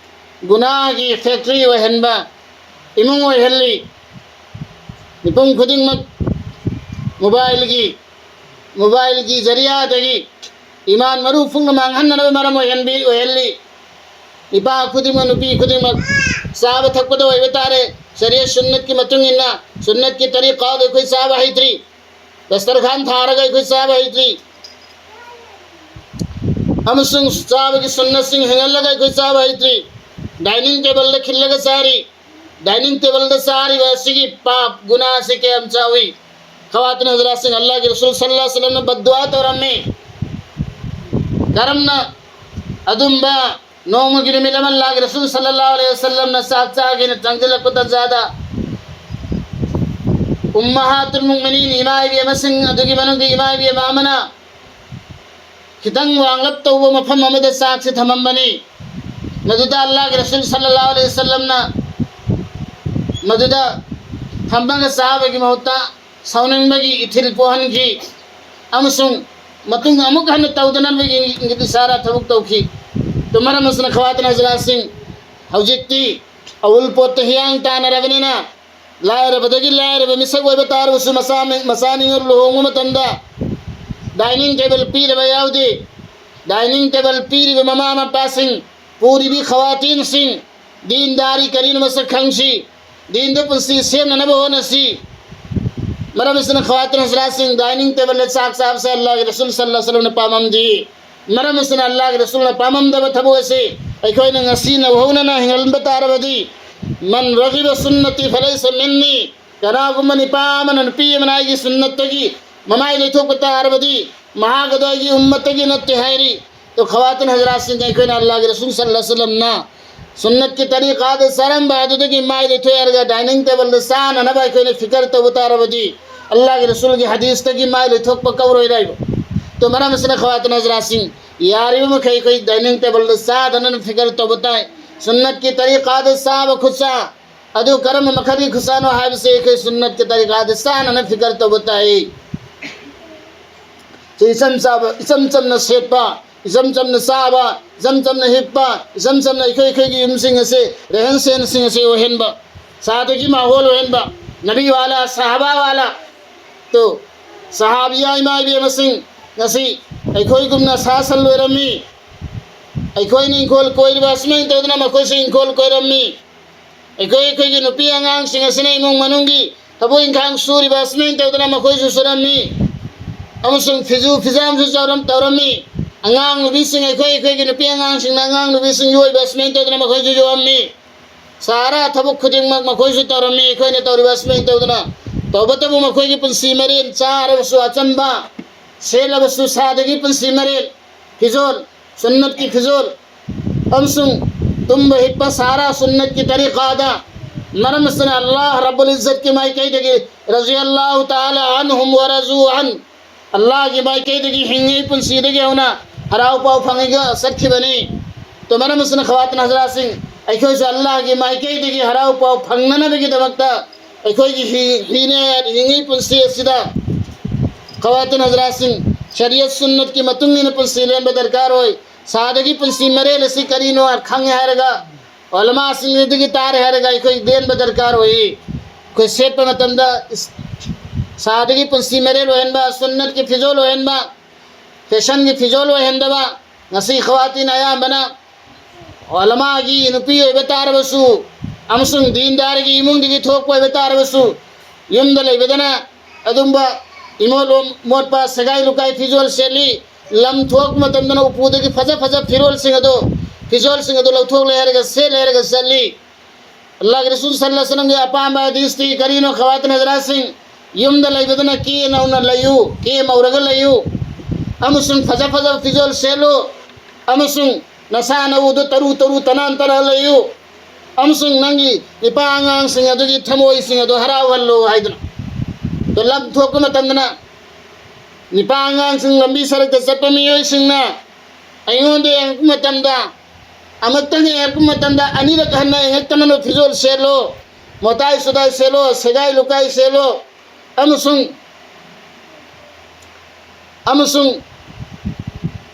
ꯒꯨꯅꯥꯒꯤ ꯐꯦꯛꯇ꯭ꯔꯤ ꯑꯣꯏꯍꯟꯕ ꯏꯃꯨꯡ ꯑꯣꯏꯍꯜꯂꯤ꯫ ꯃꯤꯄꯨꯝ ꯈꯨꯗꯤꯡꯃꯛ ꯃꯣꯕꯥꯏꯜꯒꯤ ꯃꯣꯕꯥꯏꯜꯒꯤ ꯖꯔꯤꯌꯥꯗꯒꯤ ꯏꯃꯥꯟ ꯃꯔꯨ ꯐꯨꯡꯅ ꯃꯥꯡꯍꯟꯅꯅꯕ ꯃꯔꯝ ꯑꯣꯏꯍꯟꯕꯤ ꯑꯣꯏꯍꯜꯂꯤ꯫ ꯅꯨꯄꯥ ꯈꯨꯗꯤꯡꯃꯛ, ꯅꯨꯄꯤ ꯈꯨꯗꯤꯡꯃꯛ ꯆꯥꯕ ꯊꯛꯄꯗ ꯑꯣꯏꯕ ꯇꯥꯔꯦ, ꯁꯔꯤꯌꯠ ꯁꯨꯟꯅꯠꯀꯤ ꯃꯇꯨꯡ ꯏꯟꯅ, ꯁꯨꯟꯅꯠꯀꯤ ꯇꯔꯤꯀꯥꯗ ꯑꯩꯈꯣꯏ ꯆꯥꯕ ꯍꯩꯇ꯭ꯔꯤ, ꯗꯁꯇꯔꯈꯥꯟ ꯊꯥꯔꯒ ꯑꯩꯈꯣꯏ ꯆꯥꯕ ꯍꯩꯇ꯭ꯔꯤ꯫ ꯑꯃꯁꯨꯡ ꯆꯥꯕꯒꯤ ꯁꯨꯟꯅꯠꯁꯤꯡ ꯍꯦꯟꯒꯠꯂꯒ ꯑꯩꯈꯣꯏ ꯆꯥꯕ ꯍꯩꯇ꯭ꯔꯤ꯫ ꯗꯥꯏꯅꯤꯡ ꯇꯦꯕꯜꯗ ꯈꯤꯜꯂꯒ ꯆꯥꯔꯤ꯫ ꯗꯥꯏꯅꯤꯡ ꯇꯦꯕꯜꯗ ꯆꯥꯔꯤꯕ ꯑꯁꯤꯒꯤ ꯄꯥꯞ ꯒꯨꯅꯥꯁꯤ ꯀꯌꯥꯝ ꯆꯥꯎꯏ꯫ ꯈꯋꯥꯇꯤꯟ ꯍꯖꯔꯥꯠꯁꯤꯡ, ꯑꯜꯂꯥꯍꯒꯤ ꯔꯁꯨꯜ ꯁꯜꯂꯜꯂꯥꯍꯨ ꯑꯂꯩꯍꯤ ꯋꯁꯜꯂꯝꯅ ꯕꯗꯗꯨꯋꯥ ꯇꯧꯔꯝꯃꯤ꯫ ꯀꯔꯝꯅ ꯑꯗꯨꯝꯕ ꯅꯣꯡꯃꯒꯤ ꯅꯨꯃꯤꯠ ꯑꯃ ꯑꯜꯂꯥꯍꯒꯤ ꯔꯁꯨꯜ ꯁꯜꯂꯜꯂꯥꯍꯨ ꯑꯂꯩꯍꯤ ꯋꯁꯜꯂꯝꯅ ꯆꯥꯛ ꯆꯥꯒꯦꯅ ꯆꯪꯁꯤꯜꯂꯛꯄ ꯇꯥꯟꯖꯥꯗ, ꯎꯝꯃꯍꯥꯇꯨꯜ ꯃꯨꯃꯤꯅꯤꯟ, ꯏꯃꯥ ꯏꯕꯦꯝꯃꯁꯤꯡ ꯑꯗꯨꯒꯤ ꯃꯅꯨꯡꯗ ꯏꯃꯥ ꯏꯕꯦꯝꯃ ꯑꯃꯅ ꯈꯤꯇꯪ ꯋꯥꯡꯂꯞ ꯇꯧꯕ ꯃꯐꯝ ꯑꯃꯗ ꯆꯥꯛꯁꯤ ꯊꯝꯃꯝꯕꯅꯤ꯫ ꯃꯗꯨꯗ ꯑꯜꯂꯥꯍꯒꯤ ꯔꯁꯨꯜ ꯁꯜꯂꯜꯂꯥꯍꯨ ꯑꯂꯩꯍꯤ ꯋꯁꯜꯂꯝꯅ ꯃꯗꯨꯗ ꯊꯝꯃꯒ ꯆꯥꯕꯒꯤ ꯃꯍꯨꯠꯇ ꯁꯥꯎꯅꯤꯡꯕꯒꯤ ꯏꯊꯤꯜ ꯄꯣꯛꯍꯟꯈꯤ ꯑꯃꯁꯨꯡ ꯃꯇꯨꯡ ꯑꯃꯨꯛ ꯍꯟꯅ ꯇꯧꯗꯅꯕꯒꯤ ꯏꯪꯒꯤꯠ ꯏꯁꯥꯔꯥ ꯊꯕꯛ ꯇꯧꯈꯤ꯫ ꯑꯗꯨ ꯃꯔꯝ ꯑꯁꯤꯅ ꯈꯋꯥꯇꯤꯟ ꯍꯖꯔꯥꯠꯁꯤꯡ, ꯍꯧꯖꯤꯛꯇꯤ ꯑꯋꯨꯜꯄꯣꯠꯇ ꯍꯤꯌꯥꯡ ꯇꯥꯟꯅꯔꯕꯅꯤꯅ, ꯂꯥꯏꯔꯕꯗꯒꯤ ꯂꯥꯏꯔꯕ ꯃꯤꯁꯛ ꯑꯣꯏꯕ ꯇꯥꯔꯕꯁꯨ, ꯃꯆꯥ ꯃꯆꯥꯅꯤꯉꯣꯜ ꯂꯨꯍꯣꯡꯕ ꯃꯇꯝꯗ ꯗꯥꯏꯅꯤꯡ ꯇꯦꯕꯜ ꯄꯤꯗꯕ ꯌꯥꯎꯗꯦ꯫ ꯗꯥꯏꯅꯤꯡ ꯇꯦꯕꯜ ꯄꯤꯔꯤꯕ ꯃꯃꯥ ꯃꯄꯥꯁꯤꯡ, ꯄꯨꯔꯤꯕꯤ ꯈꯋꯥꯇꯤꯟꯁꯤꯡ, ꯗꯤꯟꯗꯥꯔꯤ ꯀꯔꯤꯅꯣ ꯃꯁꯛ ꯈꯪꯁꯤ, ꯗꯤꯟꯗ ꯄꯨꯟꯁꯤ ꯁꯦꯝꯅꯅꯕ ꯍꯣꯠꯅꯁꯤ꯫ ꯃꯔꯝ ꯑꯁꯤꯅ ꯈꯋꯥꯇꯤꯟ ꯍꯖꯔꯥꯠꯁꯤꯡ, ꯗꯥꯏꯅꯤꯡ ꯇꯦꯕꯜꯗ ꯆꯥꯛ ꯆꯥꯕꯁꯦ ꯑꯜꯂꯥꯍꯒꯤ ꯔꯁꯨꯜ ꯁꯜꯂꯜꯂꯥꯍꯨ ꯑꯂꯩꯍꯤ ꯋꯁꯜꯂꯝꯅ ꯄꯥꯝꯃꯝꯗꯦ꯫ ꯃꯔꯝ ꯑꯁꯤꯅ ꯑꯜꯂꯥꯍꯒꯤ ꯔꯁꯨꯜꯅ ꯄꯥꯝꯃꯝꯗꯕ ꯊꯕꯛ ꯑꯁꯤ ꯑꯩꯈꯣꯏꯅ ꯉꯁꯤꯅ ꯍꯧꯅꯅ ꯍꯤꯡꯍꯟꯕ ꯇꯥꯔꯕꯗꯤ, "ꯃꯟ ꯔꯒꯤꯕ ꯁꯨꯟꯅꯇꯤ ꯐꯂꯩꯁ ꯃꯤꯟꯅꯤ", ꯀꯅꯥꯒꯨꯝꯕ ꯅꯨꯄꯥ ꯑꯃꯅ ꯅꯨꯄꯤ ꯑꯃꯅ ꯑꯩꯒꯤ ꯁꯨꯟꯅꯠꯇꯒꯤ ꯃꯃꯥꯏ ꯂꯩꯊꯣꯛꯄ ꯇꯥꯔꯕꯗꯤ, ꯃꯍꯥꯛ ꯑꯗꯨ ꯑꯩꯒꯤ ꯎꯝꯃꯠꯇꯒꯤ ꯅꯠꯇꯦ ꯍꯥꯏꯔꯤ꯫ ꯑꯗꯣ ꯈꯋꯥꯇꯤꯟ ꯍꯖꯔꯥꯠꯁꯤꯡ, ꯑꯩꯈꯣꯏꯅ ꯑꯜꯂꯥꯍꯒꯤ ꯔꯁꯨꯜ ꯁꯜꯂꯜꯂꯥꯍꯨ ꯑꯂꯩꯍꯤ ꯋꯁꯜꯂꯝꯅ ꯁꯨꯟꯅꯠꯀꯤ ꯇꯔꯤꯀꯥꯗ ꯆꯥꯔꯝꯕ ꯑꯗꯨꯗꯒꯤ ꯃꯥꯏ ꯂꯩꯊꯣꯛꯑꯦ ꯍꯥꯏꯔꯒ ꯗꯥꯏꯅꯤꯡ ꯇꯦꯕꯜꯗ ꯆꯥꯅꯅꯕ ꯑꯩꯈꯣꯏꯅ ꯐꯤꯀꯔ ꯇꯧꯕ ꯇꯥꯔꯕꯗꯤ, ꯑꯜꯂꯥꯍꯒꯤ ꯔꯁꯨꯜꯒꯤ ꯍꯗꯤꯁꯇꯒꯤ ꯃꯥꯏ ꯂꯩꯊꯣꯛꯄ ꯀꯧꯔꯣꯏꯗ꯭ꯔꯥ ꯍꯥꯏꯕ꯫ ꯑꯗꯣ ꯃꯔꯝ ꯑꯁꯤꯅ ꯈꯋꯥꯇꯤꯟ ꯍꯖꯔꯥꯠꯁꯤꯡ, ꯌꯥꯔꯤꯕ ꯃꯈꯩ ꯑꯩꯈꯣꯏ ꯗꯥꯏꯅꯤꯡ ꯇꯦꯕꯜꯗ ꯆꯥꯗꯅꯕ ꯐꯤꯀꯔ ꯇꯧꯕ ꯇꯥꯏ꯫ ꯁꯨꯟꯅꯠꯀꯤ ꯇꯔꯤꯀꯥꯗ ꯆꯥꯕ ꯈꯨꯠꯁꯥ ꯑꯗꯨ ꯀꯔꯝꯕ ꯃꯈꯜꯒꯤ ꯈꯨꯠꯁꯥꯅꯣ ꯍꯥꯏꯕꯁꯤ ꯑꯩꯈꯣꯏ ꯁꯨꯟꯅꯠꯀꯤ ꯇꯔꯤꯀꯥꯗ ꯆꯥꯅꯅ ꯐꯤꯀꯔ ꯇꯧꯕ ꯇꯥꯏ꯫ ꯁꯤ ꯏꯆꯝ ꯆꯥꯕ, ꯏꯆꯝ ꯆꯝꯅ ꯁꯦꯠꯄ, ꯏꯆꯝ ꯆꯝꯅ ꯆꯥꯕ, ꯏꯆꯝ ꯆꯝꯅ ꯍꯤꯞꯄ, ꯏꯆꯝ ꯆꯝꯅ ꯑꯩꯈꯣꯏ ꯑꯩꯈꯣꯏꯒꯤ ꯌꯨꯝꯁꯤꯡ ꯑꯁꯤ ꯔꯦꯍꯟ ꯁꯦꯍꯟꯁꯤꯡ ꯑꯁꯤ ꯑꯣꯏꯍꯟꯕ, ꯁꯥꯗꯒꯤ ꯃꯥꯍꯣꯜ ꯑꯣꯏꯍꯟꯕ, ꯅꯕꯤ ꯋꯥꯂꯥ, ꯁꯍꯥꯕꯥ ꯋꯥꯂꯥ꯫ ꯇꯨ, ꯁꯍꯥꯕꯤꯌꯥ ꯏꯃꯥ ꯏꯕꯦꯝꯃꯁꯤꯡ, ꯉꯁꯤ ꯑꯩꯈꯣꯏꯒꯨꯝꯅ ꯁꯥ ꯁꯟ ꯂꯣꯏꯔꯝꯃꯤ꯫ ꯑꯩꯈꯣꯏꯅ ꯏꯪꯈꯣꯜ ꯀꯣꯏꯔꯤꯕ ꯑꯁꯨꯃꯥꯏꯅ ꯇꯧꯗꯅ ꯃꯈꯣꯏꯁꯨ ꯏꯪꯈꯣꯜ ꯀꯣꯏꯔꯝꯃꯤ꯫ ꯑꯩꯈꯣꯏ ꯑꯩꯈꯣꯏꯒꯤ ꯅꯨꯄꯤ ꯑꯉꯥꯡꯁꯤꯡ ꯑꯁꯤꯅ ꯏꯃꯨꯡ ꯃꯅꯨꯡꯒꯤ ꯊꯕꯛ ꯏꯪꯈꯥꯡ ꯁꯨꯔꯤꯕ ꯑꯁꯨꯃꯥꯏꯅ ꯇꯧꯗꯅ ꯃꯈꯣꯏꯁꯨ ꯁꯨꯔꯝꯃꯤ꯫ ꯑꯃꯁꯨꯡ ꯐꯤꯖꯨ ꯐꯤꯖꯥꯝꯁꯨ ꯆꯥꯎꯔꯝ-, ꯇꯧꯔꯝꯃꯤ꯫ ꯑꯉꯥꯡ ꯅꯨꯄꯤꯁꯤꯡ, ꯑꯩꯈꯣꯏ ꯑꯩꯈꯣꯏꯒꯤ ꯅꯨꯄꯤ ꯑꯉꯥꯡꯁꯤꯡꯅ ꯑꯉꯥꯡ ꯅꯨꯄꯤꯁꯤꯡ ꯌꯣꯛꯏꯕ ꯑꯁꯨꯃꯥꯏꯅ ꯇꯧꯗꯅ ꯃꯈꯣꯏꯁꯨ ꯌꯣꯛꯑꯝꯃꯤ꯫ ꯁꯍꯥꯔꯥ ꯊꯕꯛ ꯈꯨꯗꯤꯡꯃꯛ ꯃꯈꯣꯏꯁꯨ ꯇꯧꯔꯝꯃꯤ, ꯑꯩꯈꯣꯏꯅ ꯇꯧꯔꯤꯕ ꯑꯁꯨꯃꯥꯏꯅ ꯇꯧꯗꯅ꯫ ꯇꯧꯕꯇꯕꯨ ꯃꯈꯣꯏꯒꯤ ꯄꯨꯟꯁꯤ ꯃꯔꯦꯜ ꯆꯥꯔꯕꯁꯨ ꯑꯆꯝꯕ, ꯁꯦꯠꯂꯕꯁꯨ ꯁꯥꯗꯒꯤ ꯄꯨꯟꯁꯤ ꯃꯔꯦꯜ, ꯐꯤꯖꯣꯜ, ꯁꯨꯟꯅꯠꯀꯤ ꯐꯤꯖꯣꯜ, ꯑꯃꯁꯨꯡ ꯇꯨꯝꯕ ꯍꯤꯞꯄ ꯁꯍꯥꯔꯥ ꯁꯨꯟꯅꯠꯀꯤ ꯇꯔꯤꯀꯥꯗ꯫ ꯃꯔꯝ ꯑꯁꯤꯅ ꯑꯜꯂꯥꯍ ꯔꯕꯨꯜ ꯏꯖꯠꯀꯤ ꯃꯥꯏꯀꯩꯗꯒꯤ ꯔꯖꯤꯌꯜꯂꯥꯍꯨ ꯇꯥꯂꯥ ꯑꯟꯍꯨꯝ ꯋ ꯔꯖꯨ ꯑꯟ, ꯑꯜꯂꯥꯍꯒꯤ ꯃꯥꯏꯀꯩꯗꯒꯤ ꯍꯤꯡꯉꯤ ꯄꯨꯟꯁꯤꯗꯒꯤ ꯍꯧꯅ ꯍꯔꯥꯎ ꯄꯥꯎ ꯐꯪꯉꯒ ꯆꯠꯈꯤꯕꯅꯤ꯫ ꯇꯣ ꯃꯔꯝ ꯑꯁꯤꯅ ꯈꯋꯥꯇꯤꯟ ꯍꯖꯔꯥꯠꯁꯤꯡ, ꯑꯩꯈꯣꯏꯁꯨ ꯑꯜꯂꯥꯍꯒꯤ ꯃꯥꯏꯀꯩꯗꯒꯤ ꯍꯔꯥꯎ ꯄꯥꯎ ꯐꯪꯅꯅꯕꯒꯤꯗꯃꯛꯇ ꯑꯩꯈꯣꯏꯒꯤ ꯍꯤ-, ꯍꯤꯅꯦ-, ꯍꯤꯡꯉꯤ ꯄꯨꯟꯁꯤ ꯑꯁꯤꯗ ꯈꯋꯥꯇꯤꯟ ꯍꯖꯔꯥꯠꯁꯤꯡ, ꯁꯔꯤꯌꯠ ꯁꯨꯟꯅꯠꯀꯤ ꯃꯇꯨꯡ ꯏꯟꯅ ꯄꯨꯟꯁꯤ ꯂꯦꯟꯕ ꯗꯔꯀꯥꯔ ꯑꯣꯏ꯫ ꯁꯥꯗꯒꯤ ꯄꯨꯟꯁꯤ ꯃꯔꯦꯜ ꯑꯁꯤ ꯀꯔꯤꯅꯣ ꯈꯪꯉꯦ ꯍꯥꯏꯔꯒ, ꯎꯂꯃꯥꯁꯤꯡꯗꯒꯤ ꯇꯥꯔꯦ ꯍꯥꯏꯔꯒ ꯑꯩꯈꯣꯏ ꯂꯦꯟꯕ ꯗꯔꯀꯥꯔ ꯑꯣꯏ꯫ ꯑꯩꯈꯣꯏ ꯁꯦꯠꯄ ꯃꯇꯝꯗ ꯏꯁ-, ꯁꯥꯗꯒꯤ ꯄꯨꯟꯁꯤ ꯃꯔꯦꯜ ꯑꯣꯏꯍꯟꯕ, ꯁꯨꯟꯅꯠꯀꯤ ꯐꯤꯖꯣꯜ ꯑꯣꯏꯍꯟꯕ, ꯐꯦꯁꯟꯒꯤ ꯐꯤꯖꯣꯜ ꯑꯣꯏꯍꯟꯗꯕ꯫ ꯉꯁꯤ ꯈꯋꯥꯇꯤꯟ ꯑꯌꯥꯝꯕꯅ ꯎꯂꯃꯥꯒꯤ ꯅꯨꯄꯤ ꯑꯣꯏꯕ ꯇꯥꯔꯕꯁꯨ ꯑꯃꯁꯨꯡ ꯗꯤꯟꯗꯥꯔꯒꯤ ꯏꯃꯨꯡꯗꯒꯤ ꯊꯣꯛꯄ ꯑꯣꯏꯕ ꯇꯥꯔꯕꯁꯨ, ꯌꯨꯝꯗ ꯂꯩꯕꯗꯅ ꯑꯗꯨꯝꯕ ꯏꯃꯣꯠ ꯃꯣꯠꯄ ꯁꯦꯒꯥꯏ ꯂꯨꯀꯥꯏ ꯐꯤꯖꯣꯜ ꯁꯦꯠꯂꯤ꯫ ꯂꯝ ꯊꯣꯛꯄ ꯃꯇꯝꯗꯅ ꯎꯄꯨꯗꯒꯤ ꯐꯖ ꯐꯖ ꯐꯤꯔꯣꯜꯁꯤꯡ ꯑꯗꯨ, ꯐꯤꯖꯣꯜꯁꯤꯡ ꯑꯗꯨ ꯂꯧꯊꯣꯛꯂꯦ ꯍꯥꯏꯔꯒ ꯁꯦꯠꯂꯦ ꯍꯥꯏꯔꯒ ꯆꯠꯂꯤ꯫ ꯑꯜꯂꯥꯍꯒꯤ ꯔꯁꯨꯜ ꯁꯜꯂꯜꯂꯥꯍꯨ ꯑꯂꯩꯍꯤ ꯋꯁꯜꯂꯝꯒꯤ ꯑꯄꯥꯝꯕ ꯍꯗꯤꯁꯇꯤ ꯀꯔꯤꯅꯣ? ꯈꯋꯥꯇꯤꯟ ꯍꯖꯔꯥꯠꯁꯤꯡ, ꯌꯨꯝꯗ ꯂꯩꯕꯗꯅ ꯀꯦ ꯅꯧꯅ ꯂꯩꯌꯨ, ꯀꯦ ꯃꯧꯔꯒ ꯂꯩꯌꯨ, ꯑꯃꯁꯨꯡ ꯐꯖ ꯐꯖꯕ ꯐꯤꯖꯣꯜ ꯁꯦꯠꯂꯨ, ꯑꯃꯁꯨꯡ ꯅꯁꯥ ꯅꯎꯗꯨ ꯇꯔꯨ ꯇꯔꯨ ꯇꯅꯥꯟ ꯇꯅꯥꯟ ꯂꯩꯌꯨ, ꯑꯃꯁꯨꯡ ꯅꯪꯒꯤ ꯅꯨꯄꯥ ꯑꯉꯥꯡꯁꯤꯡ ꯑꯗꯨꯒꯤ ꯊꯃꯣꯏꯁꯤꯡ ꯑꯗꯨ ꯍꯔꯥꯎꯍꯜꯂꯨ ꯍꯥꯏꯗꯨꯅ꯫ ꯑꯗꯣ ꯂꯝ ꯊꯣꯛꯄ ꯃꯇꯝꯗꯅ ꯅꯨꯄꯥ ꯑꯉꯥꯡꯁꯤꯡ ꯂꯝꯕꯤ ꯁꯔꯛꯇ ꯆꯠꯄ ꯃꯤꯑꯣꯏꯁꯤꯡꯅ ꯑꯩꯉꯣꯟꯗ ꯌꯦꯡꯉꯛꯄ ꯃꯇꯝꯗ ꯑꯃꯨꯛꯇꯪ ꯌꯦꯡꯉꯛꯄ ꯃꯇꯝꯗ ꯑꯅꯤꯔꯛ ꯍꯟꯅ ꯌꯦꯡꯉꯛꯇꯅꯕ ꯐꯤꯖꯣꯜ ꯁꯦꯠꯂꯣ, ꯃꯣꯇꯥꯏ ꯁꯨꯗꯥꯏ ꯁꯦꯠꯂꯣ, ꯁꯦꯒꯥꯏ ꯂꯨꯀꯥꯏ ꯁꯦꯠꯂꯣ, ꯑꯃꯁꯨꯡ ꯑꯃꯁꯨꯡ